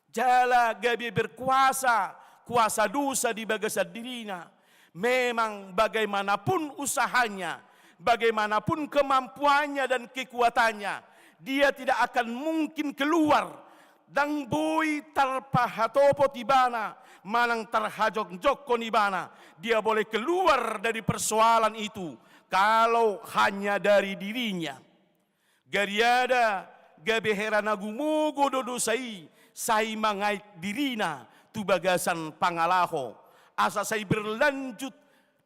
jala gabe berkuasa kuasa dosa di bagasan dirina, memang bagaimanapun usahanya, bagaimanapun kemampuannya dan kekuatannya, dia tidak akan mungkin keluar. Ndang boi tarpahatopot ibana manang tarhajongjongkon ibana, dia boleh keluar dari persoalan itu kalau hanya dari dirinya. Gariada gabe hera na gumogo do dosa i sai mangait dirina tu bagasan pangalaho, asa sai berlanjut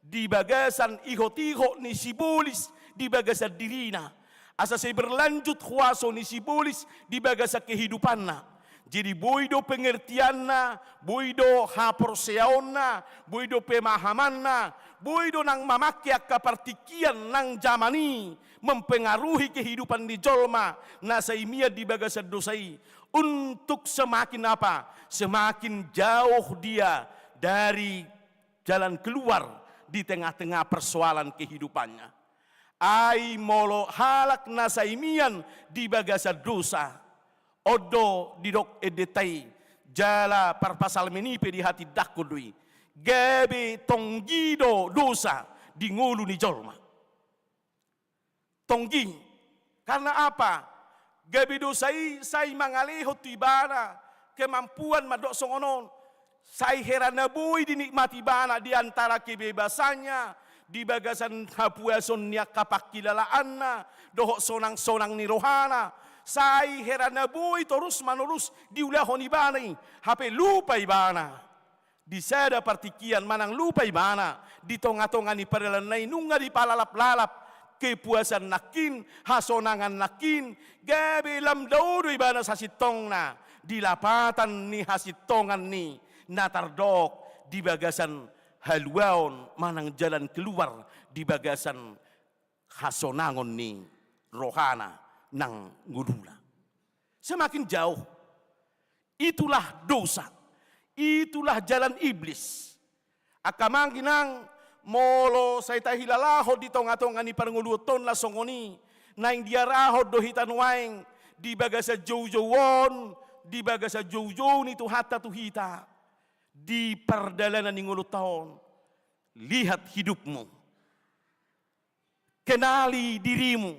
di bagasan ihotihot ni sibolis di bagasan dirina, asa sai berlanjut huaso ni sibolis di bagasan kehidupanna. Jadi boi do pengertianna, boi do haporseaonna, boi do pemahamanna, boi do nang mamangke angka partingkian nang jaman i mempengaruhi kehidupan ni jolma na sai mian di bagasan dosa i, untuk semakin apa? Semakin jauh dia dari jalan keluar di tengah-tengah persoalan kehidupannya. Ai molo halak na sai mian di bagasan dosa, on do didok endenta i, jala parpasalmen i pe dihatindangkon do i, gabe tonggi do dosa di ngolu ni jolma. Tonggi. Karena apa? Gabe dosa i sai mangalehon tu ibana kemampuan mandok songon on, Sai hera na boi dinikmati ibana di antara kebebasannya, di bagasan hapuason ni angka pangkilalaanna, dohot sonang-sonang ni rohana. Sai hera na boi torus-manorus diulahon ibana i, hape lupa ibana. Di sada partingkian manang lupa ibana, di tonga-tonga ni pardalanan i nunga dipalalap-lalap kepuasan nangkin, hasonangan nangkin, gabe lam dao do ibana sasintongna di lapatan ni hasintongan ni na tardok di bagasan haluaon manang jalan keluar di bagasan hasonangon ni rohana nang ngoluna. Semakin jauh. Itulah dosa. Itulah jalan iblis. Angka amang inang, molo sai tahilalahon di tonga-tonga ni parngoluontonna songon i, naeng diarahon do hita nuaeng di bagasan joujou on, di bagasan joujou ni Tuhanta tu hita, di pardalanan ni ngolunta on. Lihat hidupmu. Kenali dirimu,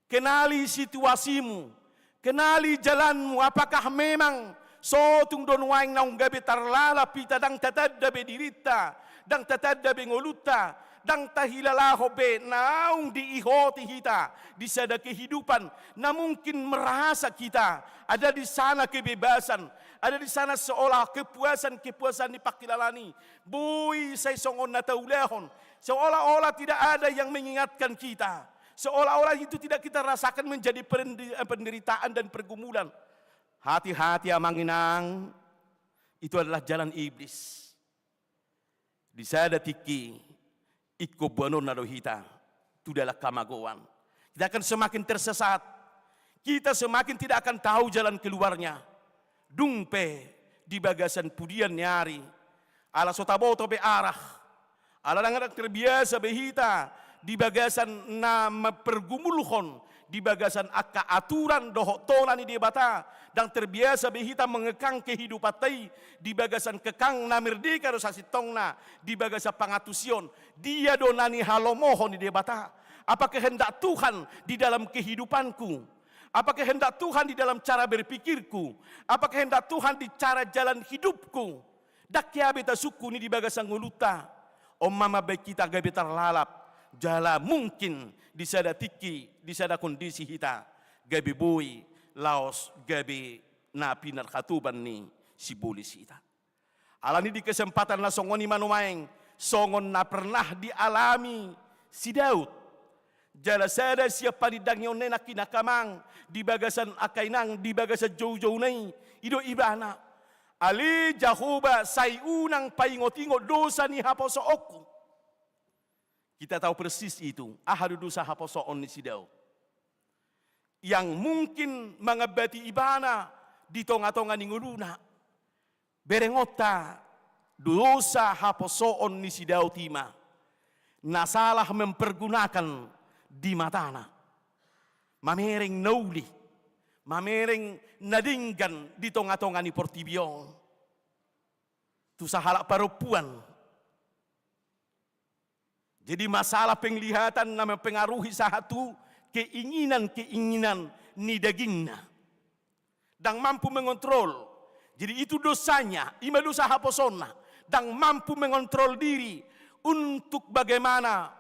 kenali situasimu, kenali jalanmu, apakah memang so tung do nuaeng naung gabe tarlalap hita, ndang tatanda be dirinta, ndang tatanda be ngolunta, ndang tahilalahon be naung diihoti hita di sada kehidupan na mungkin merasa kita ada di sana kebebasan, ada di sana seolah kepuasan-kepuasan ni pangkilalaan i. Boi sai songon na taulahon, seolah-olah tidak ada yang mengingatkan kita. Seolah-olah itu tidak kita rasakan menjadi perendi-, penderitaan dan pergumulan. Hati-hati amang inang, itu adalah jalan iblis. Di sada tingki, ingkon boanonna do hita tu dalan hamagoan. Kita akan semakin tersesat. Kita semakin tidak akan tahu jalan keluarnya. Dung pe di bagasan pudian ni ari, ala so taboto be arah, ala ndang terbiasa be hita di bagasan na mampergumulhon di bagasan angka aturan dohot tona ni Debata, ndang terbiasa be hita mengekang kehidupanta i di bagasan kekang na merdeka do sasintongna di bagasan pangantusion. Dia do na nihalomohon ni Debata? Apa kehendak Tuhan di dalam kehidupanku? Apa kehendak Tuhan di dalam cara berpikirku? Apa kehendak Tuhan di cara jalan hidupku? Ndang hea be tasungkun i di bagasan ngolunta. On ma mambaen hita gabe tarlalap, jala mungkin di sada tingki, di sada kondisi hita gabe boi laos gabe na pinarhatoban ni sibolis hita. Alani di kesempatan na songon i ma nuaeng, songon na pernah dialami si Daud. Jala sada sian panindangionna i nangkin angka amang, di bagasan angka inang, di bagasan joujouna i, i do ibana: Ale Jahowa, sai unang paingot-ingot dosa ni haposoonku. Kita tahu persis itu, aha do dosa haposoon ni si Daud yang mungkin mangambati ibana di tonga-tonga ni ngoluna. Berengonta, dosa haposoon ni si Daud i ma na salah mempergunakan di matana. Mamereng na uli, mamereng na denggan di tonga-tonga ni portibi on. Tu sahalak parompuan. Jadi masalah penglihatan na mempengaruhi sahat tu keinginan-keinginan ni dagingna. Ndang mampu mengontrol. Jadi itu dosanya, i ma dosa haposoonna. Ndang mampu mengontrol diri untuk bagaimana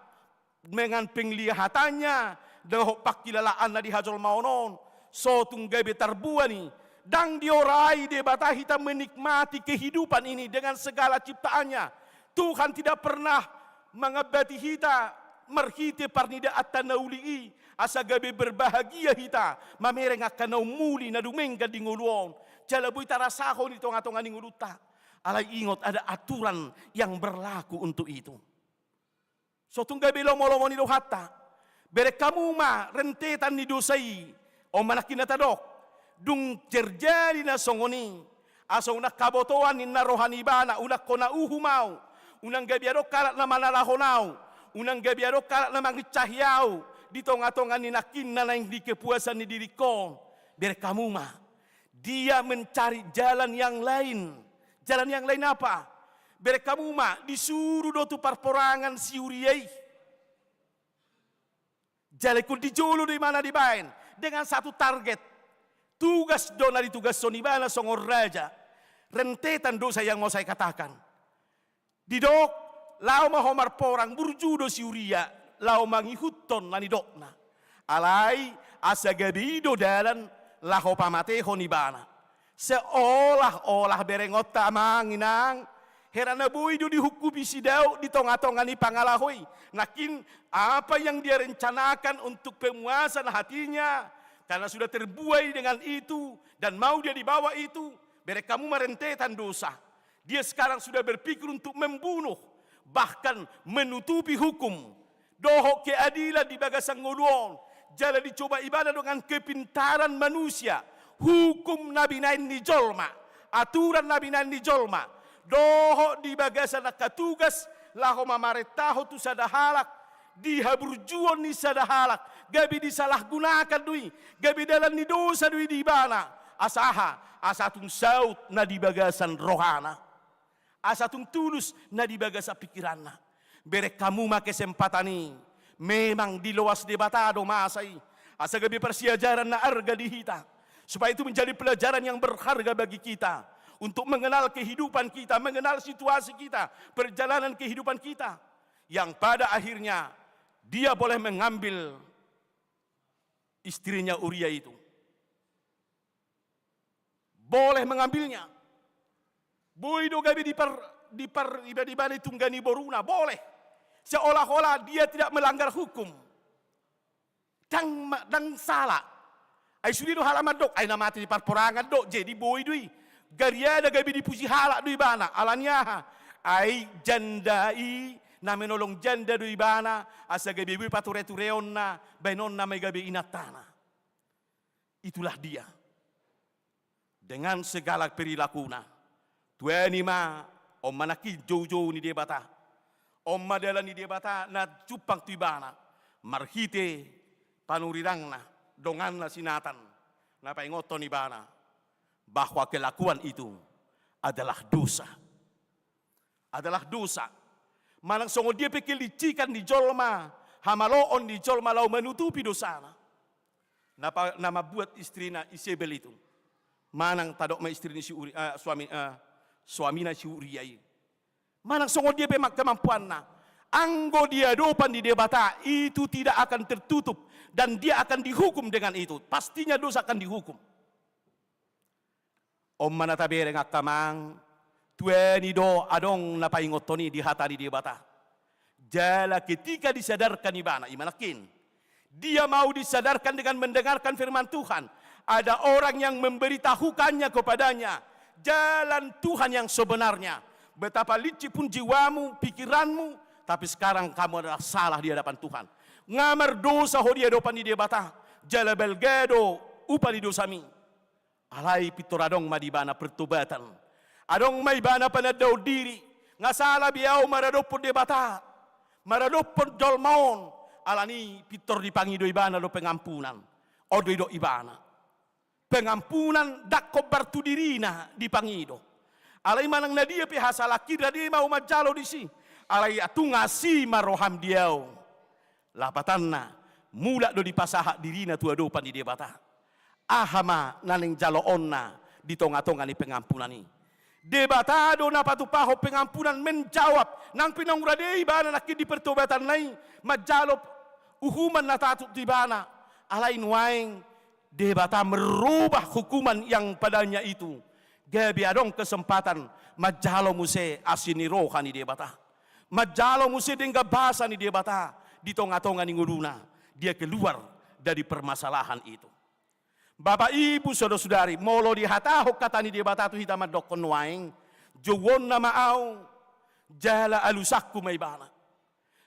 dengan penglihatannya, dohot pangkilalaanna di hajolmaon on, so tung gabe tarbuan i. Ndang diorai Debata hita menikmati kehidupan ini dengan segala ciptaannya. Tuhan tidak pernah mangambati hita marhite parnidaanta na uli i, asa gabe berbahagia hita, mamereng angka na umuli na dumenggan di ngolu on, jala boi tarasahon di tonga-tonga ni ngolunta. Alai ingot, ada aturan yang berlaku untuk itu. So tung gabe lomo-lomo ni rohanta. Bereng hamu ma rentetan ni dosa i. On ma nangkin na tadok. Dung terjadi na songon i, asa unang habotoan ninna roha ni ibana, unang hona uhum ahu, unang gabe adong halak na manalahon ahu, unang gabe adong halak na mangincahi ahu di tonga-tonga ni nangkin na naeng di kepuasan ni diringkon. Bereng hamu ma. Dia mencari jalan yang lain. Jalan yang lain apa? Bereng hamu ma, disuru do tu parporangan si Uria i. Jala ingkon di jolo do ibana dibaen dengan satu target. Tugas do na ditugashon ibana songon raja. Rentetan do sa yang mau saya katakan. Didok, laho ma ho marporang, burju do si Uria, laho mangihuthon na nidokna. Alai, asa gabe i do dalan, laho pamatehon ibana. Seolah-olah berengonta amang inang, hera na boi do dihungkupi si Daud di tonga-tonga ni pangalaho i. Nangkin, apa yang dia rencanakan untuk pemuasan hatinya, karena sudah terbuai dengan itu, dan mau dia dibawa itu, bereng hamu ma rentetan do sa. Dia sekarang sudah berpikir untuk membunuh, bahkan menutupi hukum dohot keadilan di bagasan ngolu on. Jala dicoba ibana dengan kepintaran manusia, hukum na binahen ni jolma, aturan na binahen ni jolma, dohot di bagasan angka tugas laho mamarentahon tu sada halak, di haburjuon ni sada halak, gabe disalahgunakan do i, gabe dalan ni dosa do i di ibana. Asa aha? Asa tung saut na di bagasan rohana. Asa tung tulus na di bagasan pikiranna. Bereng hamu ma kesempatan i. Memang diloas Debata do masa i. Asa gabe parsiajaran na arga di hita. Supaya itu menjadi pelajaran yang berharga bagi kita. Untuk mengenal kehidupan kita, mengenal situasi kita, perjalanan kehidupan kita. Yang pada akhirnya dia boleh mengambil istrinya Uria itu. Boleh mengambilnya. Boi do gabe dipar, dipar, iba, ibana ditunggangi boruna, boleh. Seolah-olah dia tidak melanggar hukum. Ndang ma, ndang sala. Ai sude do halak mandok, ai na mate di parporangan do, jadi boi do i. Gariada gabe dipuji halak do ibana, ala ni aha? Ai janda i, na menolong janda do ibana, asa gabe boi pature-tureonna, baenonna ma i gabe inantana. Itulah dia. Dengan segala perilakuna. Tuani ma, on ma nangkin jou-jou ni Debata. On ma dalan ni Debata na jumpang tu ibana. Marhite panurirangna, donganna si Natan. Na paingothon ibana. Bahwa kelakuan itu adalah dosa. Adalah dosa. Manang songon dia pe kelicikan ni jolma, hamaloon ni jolma laho manutupi dosana. Na pa, na mambuat istrina Isebel itu. Manang tadok ma istri ni si Uri, eh, suami, eh, suamina si Uria i. Manang songon dia pe ma, kemampuanna. Anggo di adopan ni Debata, itu tidak akan tertutup. Dan dia akan dihukum dengan itu. Pastinya dosa akan dihukum. On ma na tabereng angka amang, tuani do adong na paingothon i di hata ni Debata. Jala ketika disadarkan ibana, i ma nangkin. Dia mau disadarkan dengan mendengarkan firman Tuhan. Ada orang yang memberitahukannya kepadanya jalan Tuhan yang sebenarnya. Betapa licik pun jiwamu, pikiranmu, tapi sekarang kamu adalah salah di hadapan Tuhan. Nga mardosa ho di adopan ni Debata, jala balga do upa ni dosami. Alai pintor adong ma di ibana pertobatan. Adong ma ibana panandaon diri. Nga sala be ahu maradophon Debata, maradophon jolma on. Alani pintor dipangido ibana do pengampunan. On do didok ibana. Pengampunan ndang hombar tu dirina dipangido. Alai manang na dia pe hasalaan, rade ma ahu manjalo disi. Alai tung asi ma roham di ahu. Lapatanna, mulak do dipasahat dirina tu adopan ni Debata. Aha ma na naeng jaloonna di tonga-tonga ni pengampunan i? Debata do na patupahon pengampunan, menjawab. Nang pe naung rade ibana nangkin di pertobatanna i manjalo uhuman na tatut tu ibana. Alai nuaeng Debata merubah hukuman yang padanya itu. Gabe adong kesempatan manjalo muse asi ni roha ni Debata. Manjalo muse denggan basa ni Debata di tonga-tonga ni ngoluna. Dia keluar dari permasalahan itu. Bapak, Ibu, saudara-saudari, molo dihatahon hata ni Debata tu hita mandokkon nuaeng, jouonna ma ahu, jala alusanku ma ibana.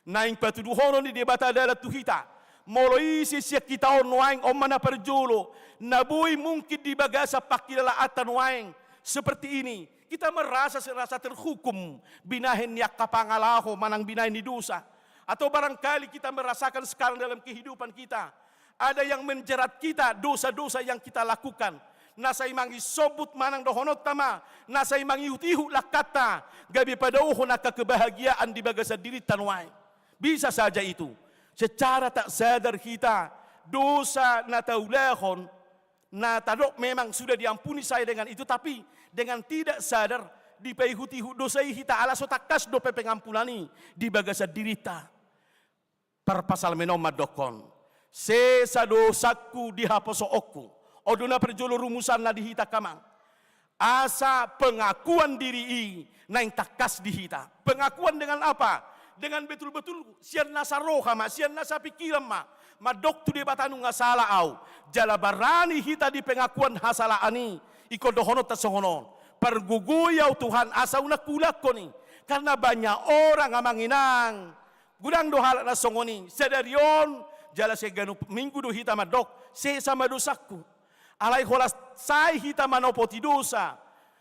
Naeng patuduhonon ni Debata dalan tu hita. Molo ise sian hita on nuaeng, on ma na parjolo, na boi mungkin di bagasan pangkilalaanta nuaeng seperti ini, kita merasa, rasa terhukum, binahen ni angka pangalaho manang binahen ni dosa. Atau barangkali kita merasakan sekarang dalam kehidupan kita, ada yang menjerat kita, dosa-dosa yang kita lakukan. Na sai mangisombut manang dohononta ma, na sai mangihut-ihut langkanta, gabe padaohon angka kebahagiaan di bagasan dirinta nuaeng. Bisa saja itu. Secara tak sadar hita, dosa na taulahon, Na tadok memang sudah diampuni saya dengan itu, tapi dengan tidak sadar dipaihut-ihut dosa i hita, ala so tangkas dope pengampunan i di bagasan dirinta. Parpsalmen on mandokkon, sesa dosangku di haposoonku. On do na parjolo rumusanna di hita angka amang. Asa pengakuan diri i naeng tangkas di hita. Pengakuan dengan apa? Dengan betul-betul sian nasa roha ma, sian nasa pingkiran ma. Mandok tu Debata nunga sala au. Jala barani hita di pengakuan hasalaan i. Ingkon dohononta songon on. Pargogoi au Tuhan, asa unang huulakhon i. Karena banyak orang amang inang. Godang do halak na songon i, sadari on, jala sian ganup minggu do hita mandok, sesa ma dosangku. Alai holan sai hita manopoti dosa.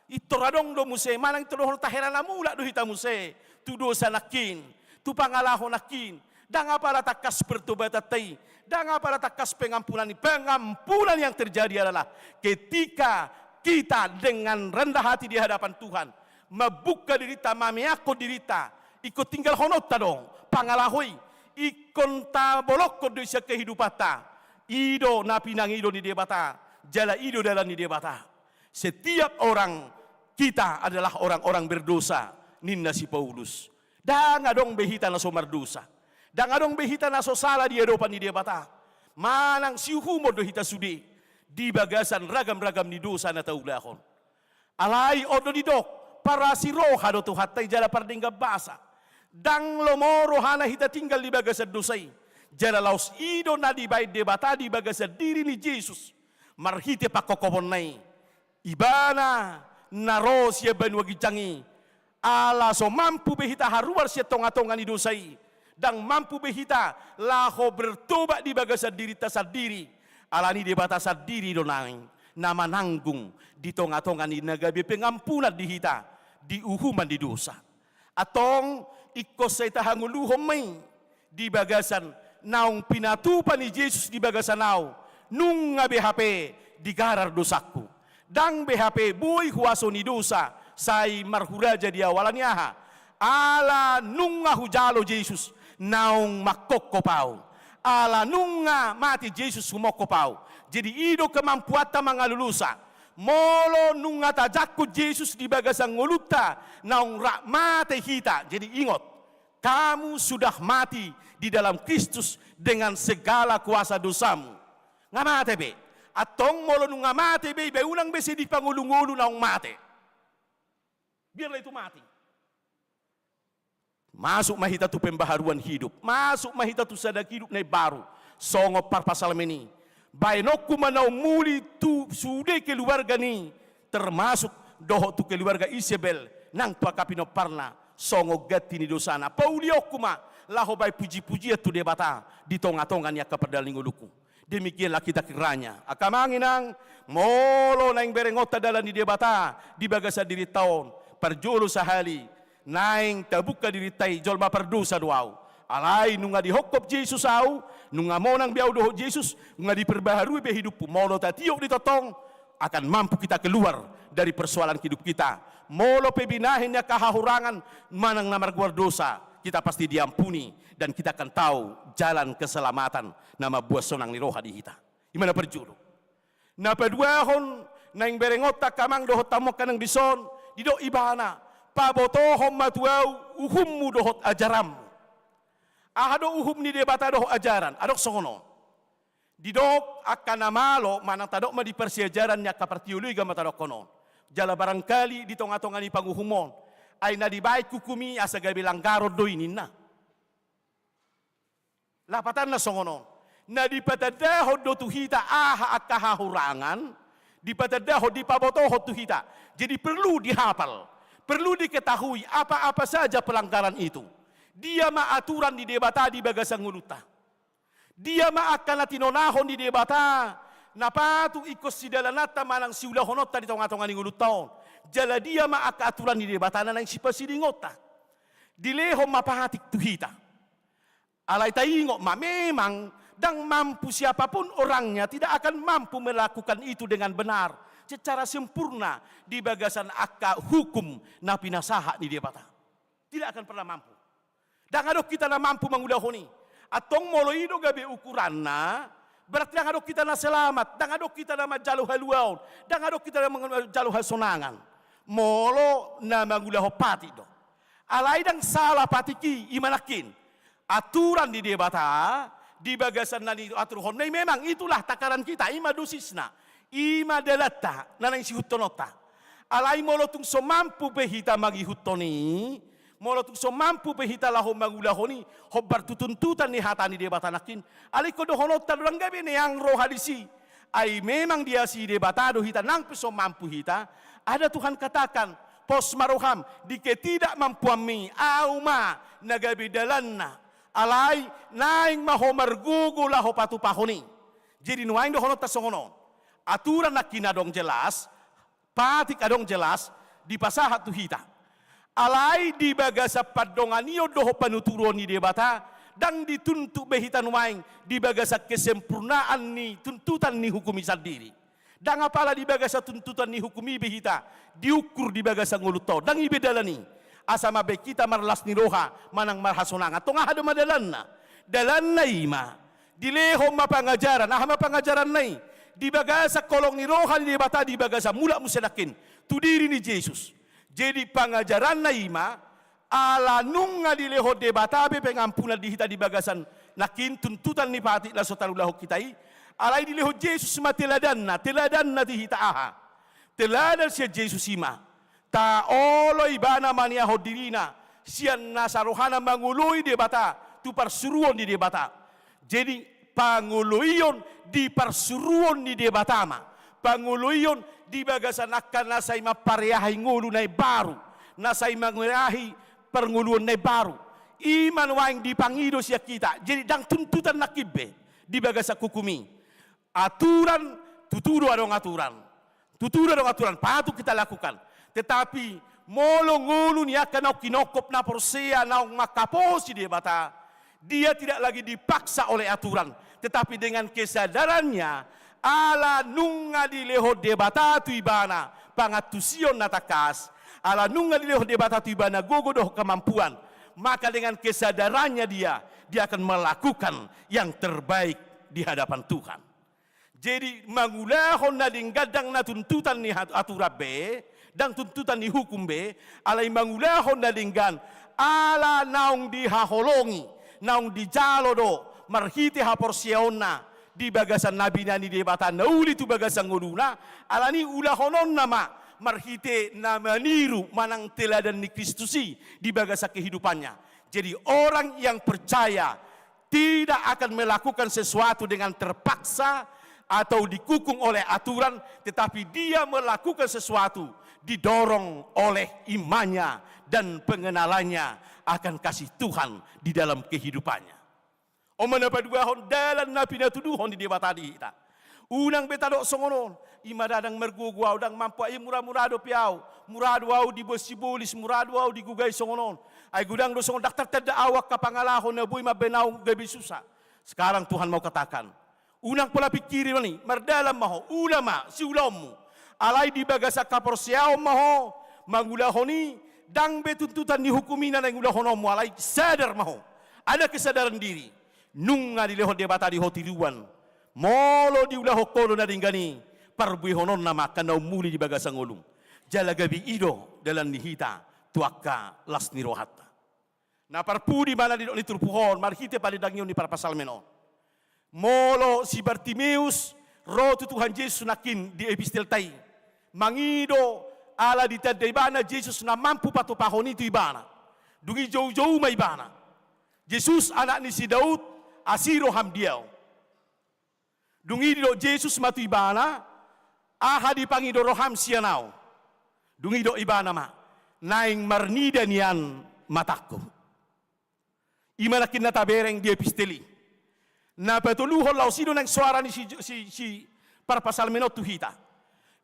Pintor adong do muse, manang pintor dohononta hela na mulak do hita muse. Tu dosa nangkin, tu pangalaho nangkin. Ndang apala tangkas pertobatanta i, ndang apala tangkas pengampunan i. Pengampunan yang terjadi adalah ketika kita dengan rendah hati di hadapan Tuhan, mambuka dirinta, mameakhon dirinta, ingkon tinggalhononta do pangalaho i, ingkon tabolongkon do i sian kehidupanta. I do na pinangido ni Debata, jala i do dalan ni Debata. Setiap orang kita adalah orang-orang berdosa, ninna si Paulus. Ndang adong be hita na so mardosa. Ndang adong be hita na so sala di adopan ni Debata. Manang siuhumon do hita sude di bagasan ragam-ragam ni dosa na taulahon. Alai on do didok, parasi roha do Tuhanta i jala pardenggan basa. Ndang lomo rohana hita tinggal di bagasan dosa i. Jala laos i do na dibaen Debata di bagasan diri ni Jesus. Marhite pangkophoponna i. Ibana na ro sian banua ginjang i. Ala so mampu be hita haruar sian tonga-tonga ni dosa i. Ndang mampu be hita laho bertobat di bagasan dirinta sandiri. Alani Debata sandiri do naeng na mananggung di tonga-tonga ni na gabe pengampunan di hita, di uhuman ni dosa. Antong ingkon sai tahangoluhon ma i di bagasan naung pinatupa ni Jesus di bagasan au, nunga be hape digarar dosangku. Ndang be hape boi huaso ni dosa sai marhuraja di au, alani aha? Ala nunga hujalo Jesus naung mangkophop au. Ala nunga mate Jesus humophop au. Jadi i do kemampuanta mangalolosa. Molo nunga tajangkon Jesus di bagasan ngolunta naung rap mate hita. Jadi ingot, kamu sudah mati di dalam Kristus dengan segala kuasa dosamu. Nga mate be. Antong molo nunga mate be, iba unang be sai dipangolu-ngolu naung mate. Biarlah itu mati. Masuk ma hita tu pembaharuan hidup. Masuk ma hita tu sada hidup na imbaru. Songon parpsalmen i. Baenonku ma na umuli tu sude keluarga ni, termasuk dohot tu keluarga Isabel, nang tu angka pinomparna, songon ganti ni dosana. Paulionku ma, laho baen puji-pujian tu Debata, di tonga-tonga ni angka pardalanan ni ngolungku. Demikianlah kita kiranya. Angka amang inang, molo naeng berengonta dalan ni Debata, di bagasan dirinta on, parjolo sahali, naeng tabuka dirinta i, jolma pardosa do au. Alai nunga dihophop Jesus au, nunga monang be au dohot Jesus, nunga diperbaharui be hidupku. Molo tatiop di tongtong, akan mampu kita keluar dari persoalan hidup kita. Molo pe binahen ni angka hahurangan manang na margoar dosa, kita pasti diampuni dan kita akan tahu jalan keselamatan na mambuat sonang ni roha di hita. I ma na parjolo. Na paduahon, naeng berengonta angka amang dohot hamu angka inang dison, didok ibana, pabotohon ma tu au uhummu dohot ajaranmu. Aha do uhum ni Debata dohot ajaran? Adong songon on. Didok angka na malo, manang tadok ma di parsiajaran ni angka parteologi ma tadokhon on. Jala barangkali di tonga-tonga ni panguhum on. Ai na dibaen hukum i asa gabe langgaron do i ninna. Lapatanna songon on. Na dipatandahon do tu hita aha angka hahurangan, dipatandahon, dipabotohon tu hita. Jadi perlu dihapal, perlu diketahui apa-apa saja pelanggaran itu. Dia ma aturan ni Debata di bagasan ngolunta. Dia ma angka na tinonahon ni Debata, na patut ingkon sidalananta manang siulahononta di tonga-tonga ni ngolunta on. Jala dia ma angka aturan ni Debata na naeng sipasidingonta. Dilehon ma patik tu hita. Alai taingot ma, memang ndang mampu siapapun orangnya tidak akan mampu melakukan itu dengan benar, secara sempurna di bagasan angka hukum na pinasahat ni Debata. Tidak akan pernah mampu. Ndang adong hita na mampu mangulahon i. Antong molo i do gabe ukuranna, Berarti ndang adong hita na selamat, ndang adong hita na manjalo haluaon, ndang adong hita na manjalo hasonangan. Molo na mangulahon patik do. Alai ndang sala patik i, i ma nangkin. Aturan ni Debata, di bagasan na niaturhonna i memang itulah takaran hita, i ma dosisna, i ma dalanta, na naeng siihuthononta. Alai molo tung so mampu pe hita mangihuthon i, molo tung so mampu pe hita laho mangulahon i, hombar tu tuntutan ni hata ni Debata nangkin, alai ingkon dohononta do ndang gabe neang roha disi. Ai memang diasihi Debata do hita nang pe so mampu hita. Ada Tuhan katakan, pos ma roham, di ketidakmampuanmi, au ma na gabe dalanna. Alai, naeng ma ho margogo laho patupahon i. Jadi nuaeng dohononta songon on. Aturan nangkin adong jelas, patik adong jelas, dipasahat tu hita. Alai di bagasan pandonganion dohot panuturuon ni Debata, ndang dituntut be hita nuaeng di bagasan kesempurnaan ni tuntutan ni hukum i sandiri. Ndang apala di bagasan tuntutan ni hukum i be hita diukur di bagasan ngolunta on, ndang i be dalan i. Asa mambahen hita marlas ni roha manang marhasonangan. Tong aha do ma dalanna? Dalanna i ma dilehon ma pangajaran. Aha ma pangajaranna i? Di bagasan holong ni roha ni Debata di bagasan mulak muse nangkin tu diri ni Jesus. Jadi pangajaranna i ma, ala nunga dilehon Debata be pengampunan di hita di bagasan nangkin tuntutan ni patik na so tarulahon hita i, alai dilehon Jesus ma teladanna. Teladanna di hita aha? Teladan sian Jesus i ma, taolo ibana maniahon dirina sian na sarohana mangoloi Debata tu parsuruon ni Debata. Jadi pangoloion di parsuruon ni Debata ma. Pangoloion di bagasan angka na sai mampareahi ngolu na imbaru, na sai mangeahi parngoluon na imbaru. I ma nuaeng dipangido sian hita. Jadi ndang tuntutan nangkin be di bagasan hukum i. Aturan, tutu do adong aturan. Tutu do adong aturan, patut hita lakukan. Tetapi molo ngolu ni angka naung hinophop na porsea naung manghaposi Debata, dia tidak lagi dipaksa oleh aturan, tetapi dengan kesadarannya, ala nunga dilehon Debata tu ibana pangantusion na tangkas, ala nunga dilehon Debata tu ibana gogo dohot kemampuan, maka dengan kesadarannya dia, dia akan melakukan yang terbaik di hadapan Tuhan. Jadi mangulahon na denggan ndang na tuntutan ni hat-, aturan be, ndang tuntutan ni hukum be, alai mangulahon na denggan ala naung dihaholongi, naung dijalo do marhite haporseaonna di bagasan na binahen ni Debata na uli tu bagasan ngoluna, alani ulahononna ma marhite na maniru manang teladan ni Kristus i di bagasan kehidupannya. Jadi orang yang percaya tidak akan melakukan sesuatu dengan terpaksa atau dikukung oleh aturan, tetapi dia melakukan sesuatu didorong oleh imannya dan pengenalannya akan kasih Tuhan di dalam kehidupannya. On ma na paduahon, dalan na pinatuduhon ni Debata di hita. Unang be tadok songon on, i ma ndang margogo au, ndang mampu, ai mura-mura dope au, mura do au diboan sibolis, mura do au digogai songon on. Ai godang do songon, ndang tartanda au angka pangalaho na boi mambahen au gabe susa. Sekarang Tuhan mau katakan, unang pola pingkiri on i, mardalan ma ho, ula ma siulaonmu. Alai di bagasan haporseaon ma ho mangulahon i, ndang be tuntutan ni hukum i na naeng ulahononmu, alai sadar ma ho. Ada kesadaran diri. Nunga dilehon Debata di ho tiruan. Molo diulahon ho do na denggan i, parbuehononna ma angka na ummuli di bagasan ngolum. Jala gabe i do dalan ni hita tu angka las ni rohanta. Na parpudi ma na nidok ni turpuk on marhite palindangion ni parpsalmen on. Molo si Bartimeus ro tu Tuhan Jesus nangkin di epistelta i, mangido ala ditanda ibana Jesus na mampu patupahon i tu ibana. Dung i joujou ma ibana. Jesus, Anak ni si Daud, asi roham di au. Dung i didok Jesus ma tu ibana, aha dipangido roham sian au? Dung i didok ibana ma, naeng marnida nian matangku. I ma nangkin na tabereng di epistel i. Na patoluhon, laos i do naeng soara ni si, si, si parpsalmen on tu hita.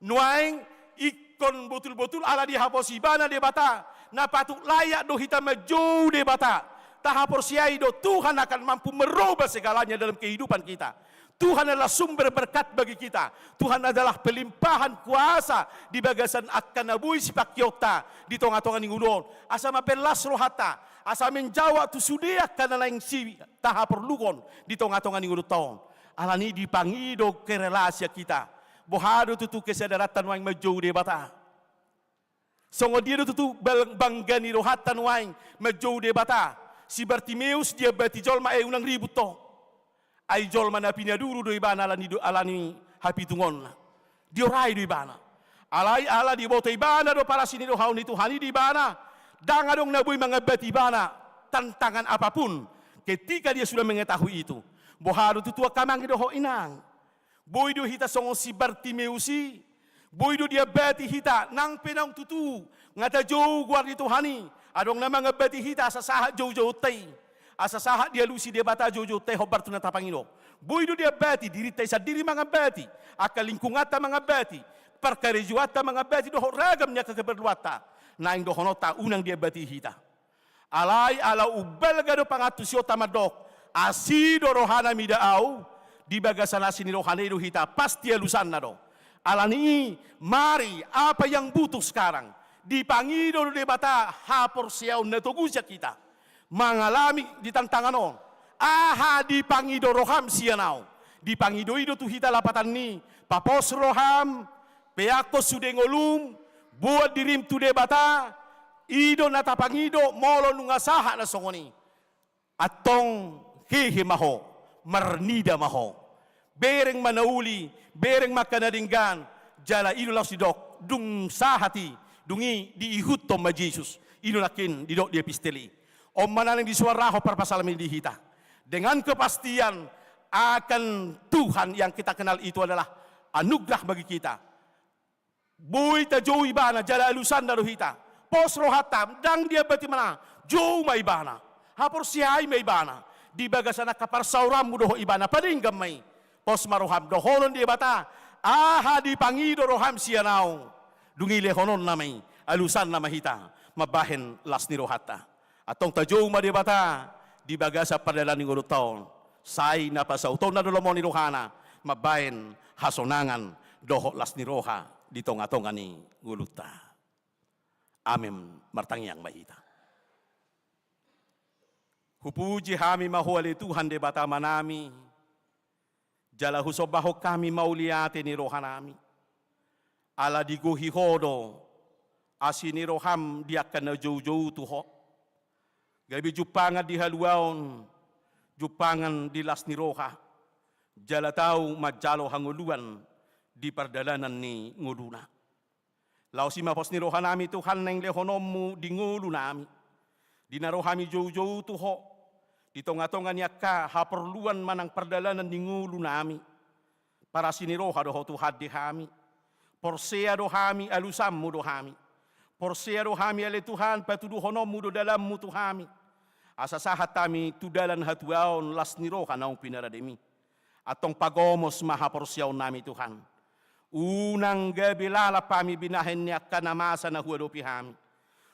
Nuaeng ingkon botul-botul ala dihaposi ibana Debata, na patut layak do hita manjou Debata. Tahaporseai do Tuhan akan mampu merubah segalanya dalam kehidupan kita. Tuhan adalah sumber berkat bagi kita. Tuhan adalah pelimpahan kuasa di bagasan angka na boi sipangkeonta di tonga-tonga ni ngolu on. Asa mambahen las rohanta, asa menjawab tu sude angka na naeng si tahaporluhon di tonga-tonga ni ngolunta on. Alani dipangido kerelasan hita. Boha do tutu kesadaranta nuaeng manjou Debata? Songon dia do tutu bal-, bangga ni rohanta nuaeng manjou Debata? Si Bartimeus diambati jolma, eh, unang ribut ho. Ai jolma na pinaduru do ibana alani do, alani hapitungonna. Diorai do ibana. Alai ala diboto ibana do parasi ni roha ni Tuhan i di ibana, ndang adong na boi mangambati ibana tantangan apapun ketika dia sudah mengetahui itu. Boha do tutu angka amang dohot inang? Boi do hita songon si Bartimeus i, boi do diambati hita, nang pe naung tutu nga tajou goar ni Tuhan i, adong na mangambati hita asa sahat joujounta i, asa sahat dialusi Debata joujounta i hombar tu na tapangido. Boi do diambati, dirinta i sandiri mangambati, angka lingkunganta mangambati, parkarejoanta mangambati, dohot ragam ni angka keperluanta, naeng dohononta unang diambati hita. Alai ala umbalga do pangantusionta mandok, asi do rohana mida au, di bagasan asi ni rohana i do hita, pasti alusanna do. Alani i, mari, apa yang butuh sekarang? Dipangido do Debata haporseaon na togu sian hita mangalami di tantangan on. Aha dipangido roham sian au? Dipangido i do tu hita lapatan ni, papos roham, peakkon sude ngolum, boan dirim tu Debata. I do na tapangido molo nunga sahat na songon i. Antong hehe ma ho, marnida ma ho. Bereng ma na uli, bereng ma angka na denggan, jala i do laos didok, dung sahat i, dung i diihuthon ma Jesus. I do nangkin didok di epistel i. On ma na naeng disuarahon parpsalmen i di hita. Dengan kepastian akan Tuhan yang kita kenal itu adalah anugerah bagi kita. Boi tajou ibana, jala alusanna do hita. Pos rohanta, ndang diambati ibana, jou ma ibana. Haporseai ma ibana. Di bagasan angka parsaoranmu dohot ibana, padenggan ma i. Pos ma roham, dohonon Debata, aha dipangido roham sian au? Dung i lehononna ma i, alusanna ma hita mambahen las ni rohanta. Antong tajou ma Debata di bagasan pardalanan ni ngolunta on. Sai na pasautonna do lomo ni rohana mambahen hasonangan dohot las ni roha di tongatonga ni ngolunta. Amen. Martangiang ma hita. Hupuji hami ma Ho ale Tuhan Debata Amanami, jala husombahon hami mauliate ni rohanami. Ala digohi Ho do asi ni roham di angka na joujou tu Ho. Gabe jumpangan di haluaon, jumpangan di las ni roha, jala tau manjalo hangoluan di pardalanan ni ngoluna. Laos i ma pos ni rohanami Tuhan naeng lehononmu di ngolunami. Di na ro hami joujou tu Ho, di tongatonga ni angka haporluan manang pardalanan ni ngolunami. Parasi ni roha do Ho Tuhan di hami. Porsea do hami, alusanmu do hami. Porsea do hami ale Tuhan, patuduhononmu do dalanmu tu hami. Asa sahat hami tu dalan hatuaon las ni roha naung pinarademi. Antong pagomos ma haporseaonnami Tuhan. Unang gabe lalap hami binahen ni angka na masa na huadopi hami.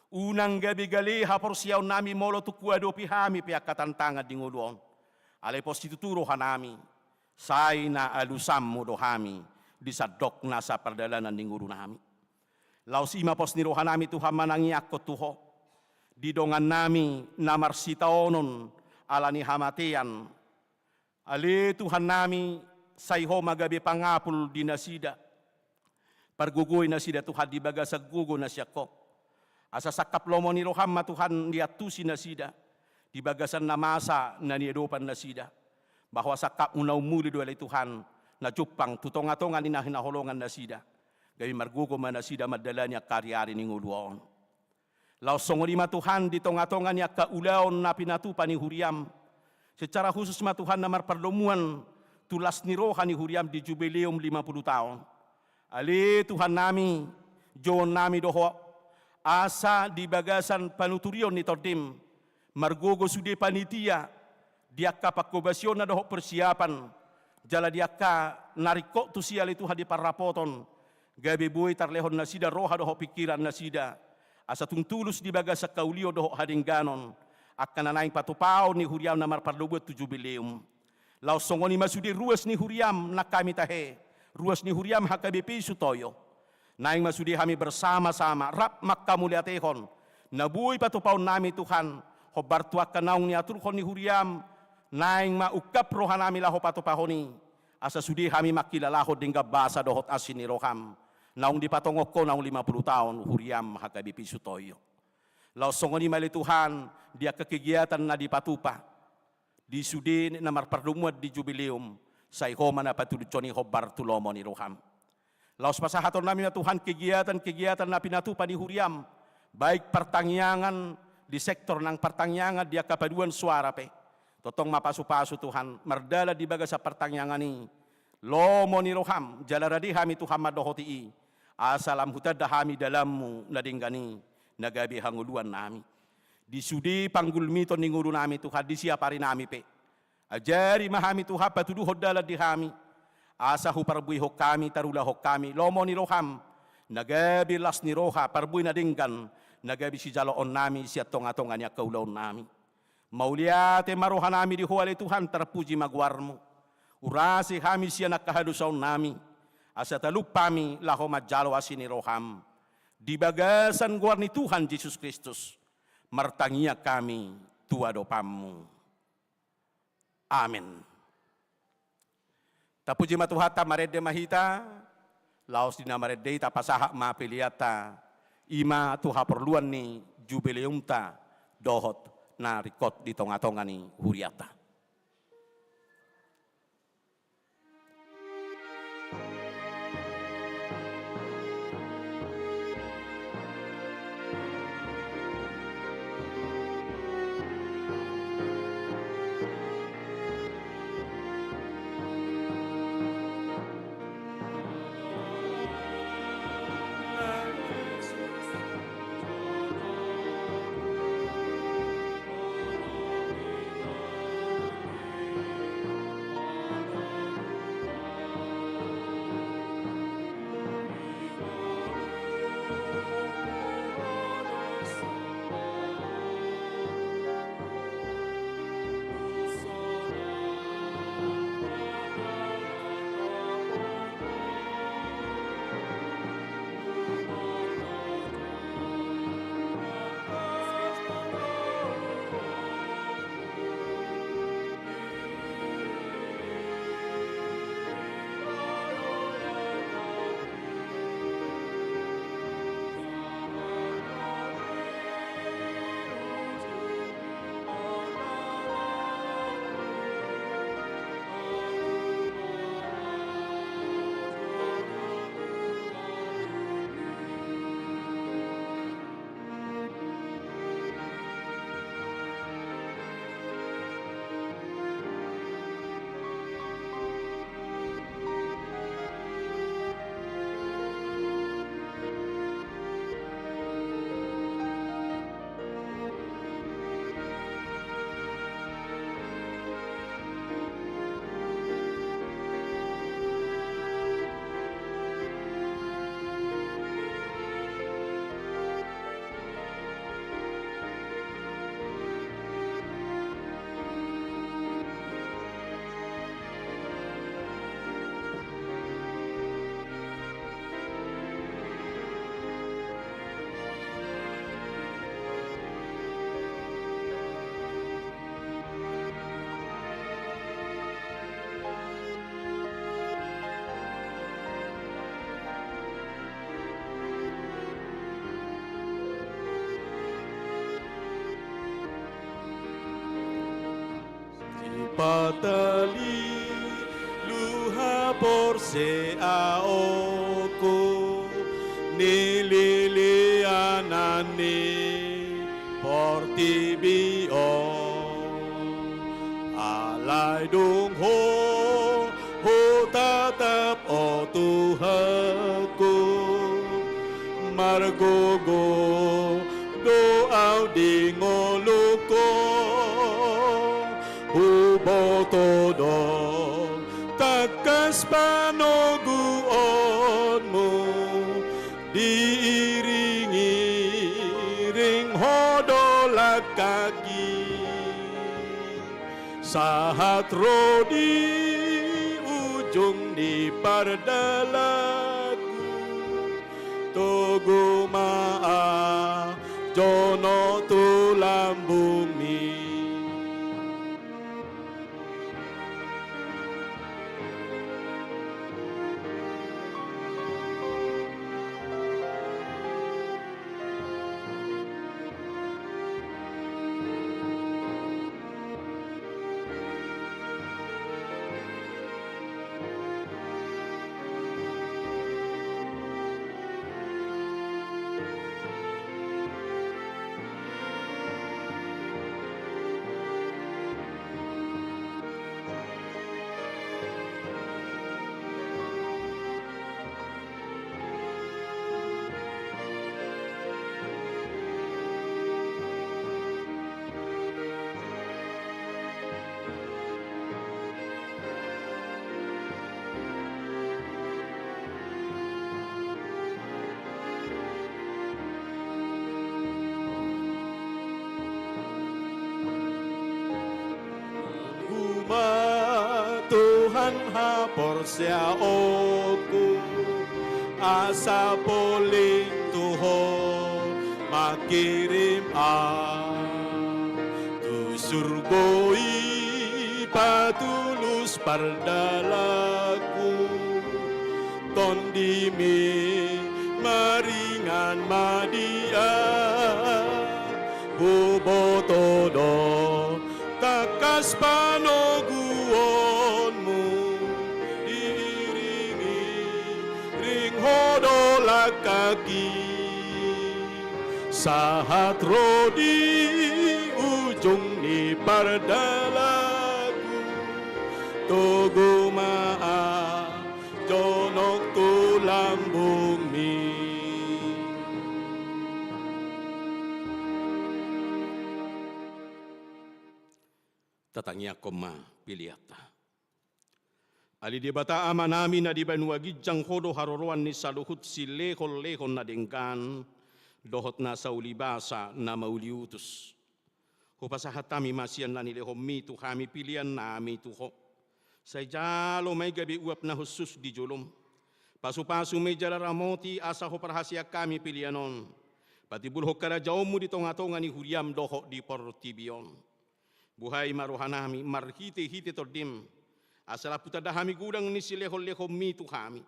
Unang gabe gale haporseaonnami molo tung huadopi hami pe angka tantangan di ngolu on. Alai pos situtu rohanami, sai na alusanmu do hami di sandok nasa pardalanan ni ngolunami. Laos i ma pos ni rohanami Tuhan manangiangkon tu Ho di dongannami na marsitaonon ala ni hamatean. Ale Tuhannami, sai Ho ma gabe pangapul di nasida. Pargogoi nasida Tuhan di bagasan gogo na sian Ho. Asa sangkap lomo ni roham ma Tuhan diantusi nasida di bagasan na masa na niadopan nasida. Bahwa sangkapmu na ummuli do ale Tuhan, na jumpang tu tongatonga ni na hinaholongan nasida. Gabe margogo ma nasida mandalani angka ariari ni ngolu on. Laos songon i ma Tuhan di tongatonga ni angka ulaon na pinatupa ni huriam. Secara khusus ma Tuhan na marpardomuan tu las ni roha ni huriam di jubileum lima puluh taon. Ale Tuhannami, jouonnami do Ho, asa di bagasan panuturion ni tondim, margogo sude panitia, di angka panghobasionna dohot persiapan, jala di angka na ringkot tusi ale Tuhan di parrapoton, gabe boi tarlehon nasida roha dohot pingkiran nasida, asa tung tulus di bagasan haulion dohot hadengganon, angka na naeng patupaon ni huriam na marpardomuan tu jubileum. Laos songon i ma sude ruas ni huriam nang hami tahe, ruas ni huriam H K B P Sutoyo. Naeng ma sude hami bersama-sama rap manghamauliatehon na boi patupaonnami Tuhan, hombar tu angka naung niaturhon ni huriam, naeng ma ungkap rohanami laho patupahon i. Asa sude hami mangkilalahon denggan basa dohot asi ni roham, naung dipatongon ho naung lima pulu taon huriam H K B P Sutoyo. Laos songon i ma ale Tuhan, di angka kegiatan na dipatupa, di sude na marpardomuan di Jubileum, sai Ho ma na patuduhon i hombar tu lomo ni roham. Laos pasahatonnami ma Tuhan kegiatan-kegiatan na pinatupa ni huriam, baik partangiangan di sektor nang partangiangan di angka paduan suara pe. Tongtong ma pasupasu Tuhan, mardalan di bagasan partangiangan i, lomo ni roham, jala rade hami Tuhan mandohoti i, asa lam hutanda hami dalanmu na denggan i, na gabe hangoluannami. Di sude panggulmiton ni ngolunami Tuhan, di siap arinami pe. Ajari ma hami Tuhan patuduhon dalan di hami, asa huparbuehon hami, tarulahon hami, lomo ni roham, na gabe las ni roha, parbue na denggan, na gabe sijaloonnami, sian tonga-tonga ni angka ulaonnami. Mauliate ma rohanami di Ho ale Tuhan, tarpuji ma goarmu. Urasi hami sian angka hadosaonnami, asa talup hami laho manjalo asi ni roham. Di bagasan goar ni Tuhan Jesus Kristus, martangiang hami tu adopanmu. Amen. Tapuji ma Tuhanta, marende ma hita, laos di na marende i tapasahat ma peleanta, i ma tu haporluan ni Jubileumta, dohot na ringkot di tonga-tonga ni hurianta. Sipata lilu haporseaonku, nililianan ni portibi on. Alai dung ho, ho tatap, o Tuhanku, margogo do au di ngolungku. Huboto do tangkas panoguonmu, diiringiring ho do langkangki, sahat ro di ujung ni pardalanku. Togu ma ahu jonok tu lambungmi. Porseaonku asa poling tu Ho mangkirim ahu tu surgo i patulus pardalanku. TondiMi maringan ma di ahu, huboto do tangkas panoguonMu, diiringiring Ho do langkangki sahat ro di ujung ni pardalanku. Togu ma ahu jonok tu lambungMi. Tatangiangkon ma peleanta. Ale Debata Amanami na di banua ginjang, Ho do haroroan ni saluhut silehonlehon na denggan dohot nasa ulibasa na mauliutus. Hupasahat hami ma sian na nilehonMi tu hami peleannami tu Ho. Sai jalo ma i gabe uap na hushus di joloM. Pasupasu ma i jala ramoti asa huparhaseang hami pelean on patimbulhon harajaonMu di tongatonga ni huriaM dohot di portibi on. Buhai ma rohanami marhitehite TondiM, asa lam hutanda hami godang ni silehonlehonMi tu hami,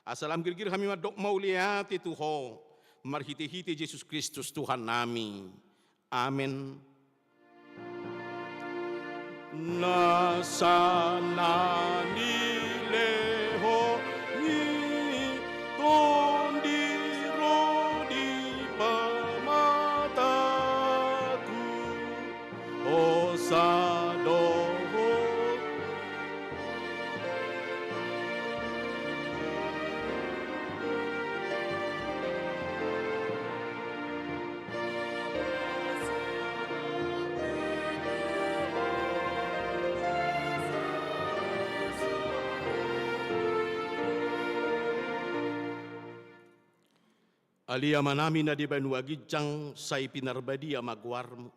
asa lam girgir hami mandok mauliate tu Ho marhitehite Jesus Kristus Tuhannami. Amen. Nasa na nilehon ni Tondi ro di pamatangku, hosa do Ho. Ale Amanami na di banua ginjang, sai pinarbadia ma goarMu.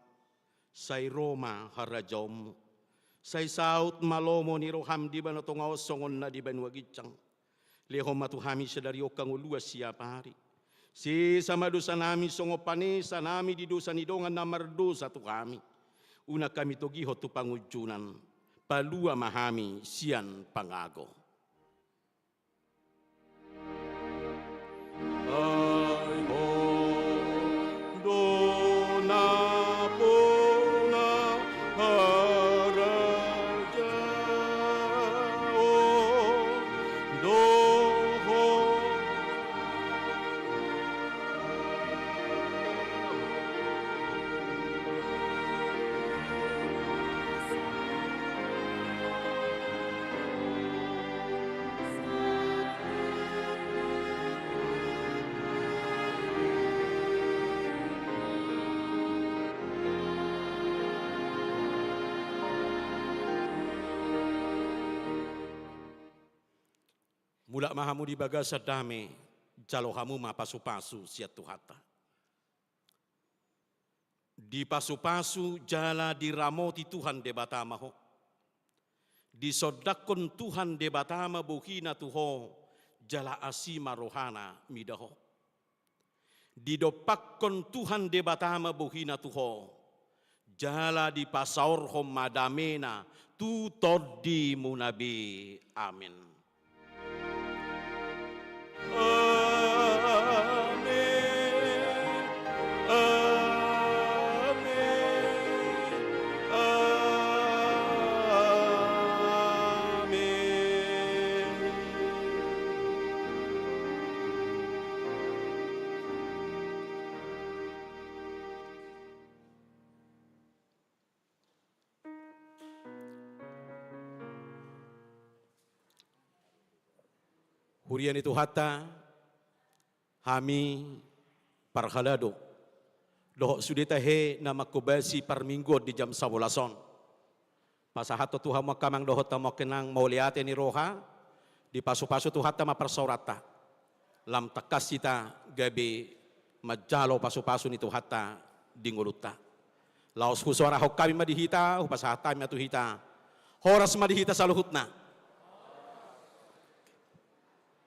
Sai ro ma harajaonMu. Sai saut ma lomo ni rohaM di banua tonga on songon na di banua ginjang. Lehon ma tu hami sadari on hangoluan siapari. Sesa ma dosanami songon panesanami di dosa ni dongan na mardosa tu hami. Unang hami togihon tu pangunjunan. Palua ma hami sian pangago. Ai Ho do nampuna harajaon dohot Mulak ma hamu di bagasan dame, jalo hamu ma pasupasu sian Tuhanta. Dipasupasu jala diramoti Tuhan Debata ma ho. Disondangkon Tuhan Debata ma bohina tu ho, jala asi ma rohana mida ho. Didompakkon Tuhan Debata ma bohina tu ho, jala dipasaorhon ma damena tu tondimuna be. Amen. Amen. Amen. Amen. Huria ni Tuhanta, hami parhalado dohot sude tahe na mangkobasi parmingguon di jam sabolas on. Pasahathon tu hamu angka amang dohot hamu angka inang mauliate ni roha, dipasupasu Tuhanta ma parsaoranta. Lam tangkas hita gabe manjalo pasupasu ni Tuhanta di ngolunta. Laos husoarahon hami ma di hita, hupasahat hami ma tu hita. Horas ma di hita saluhutna.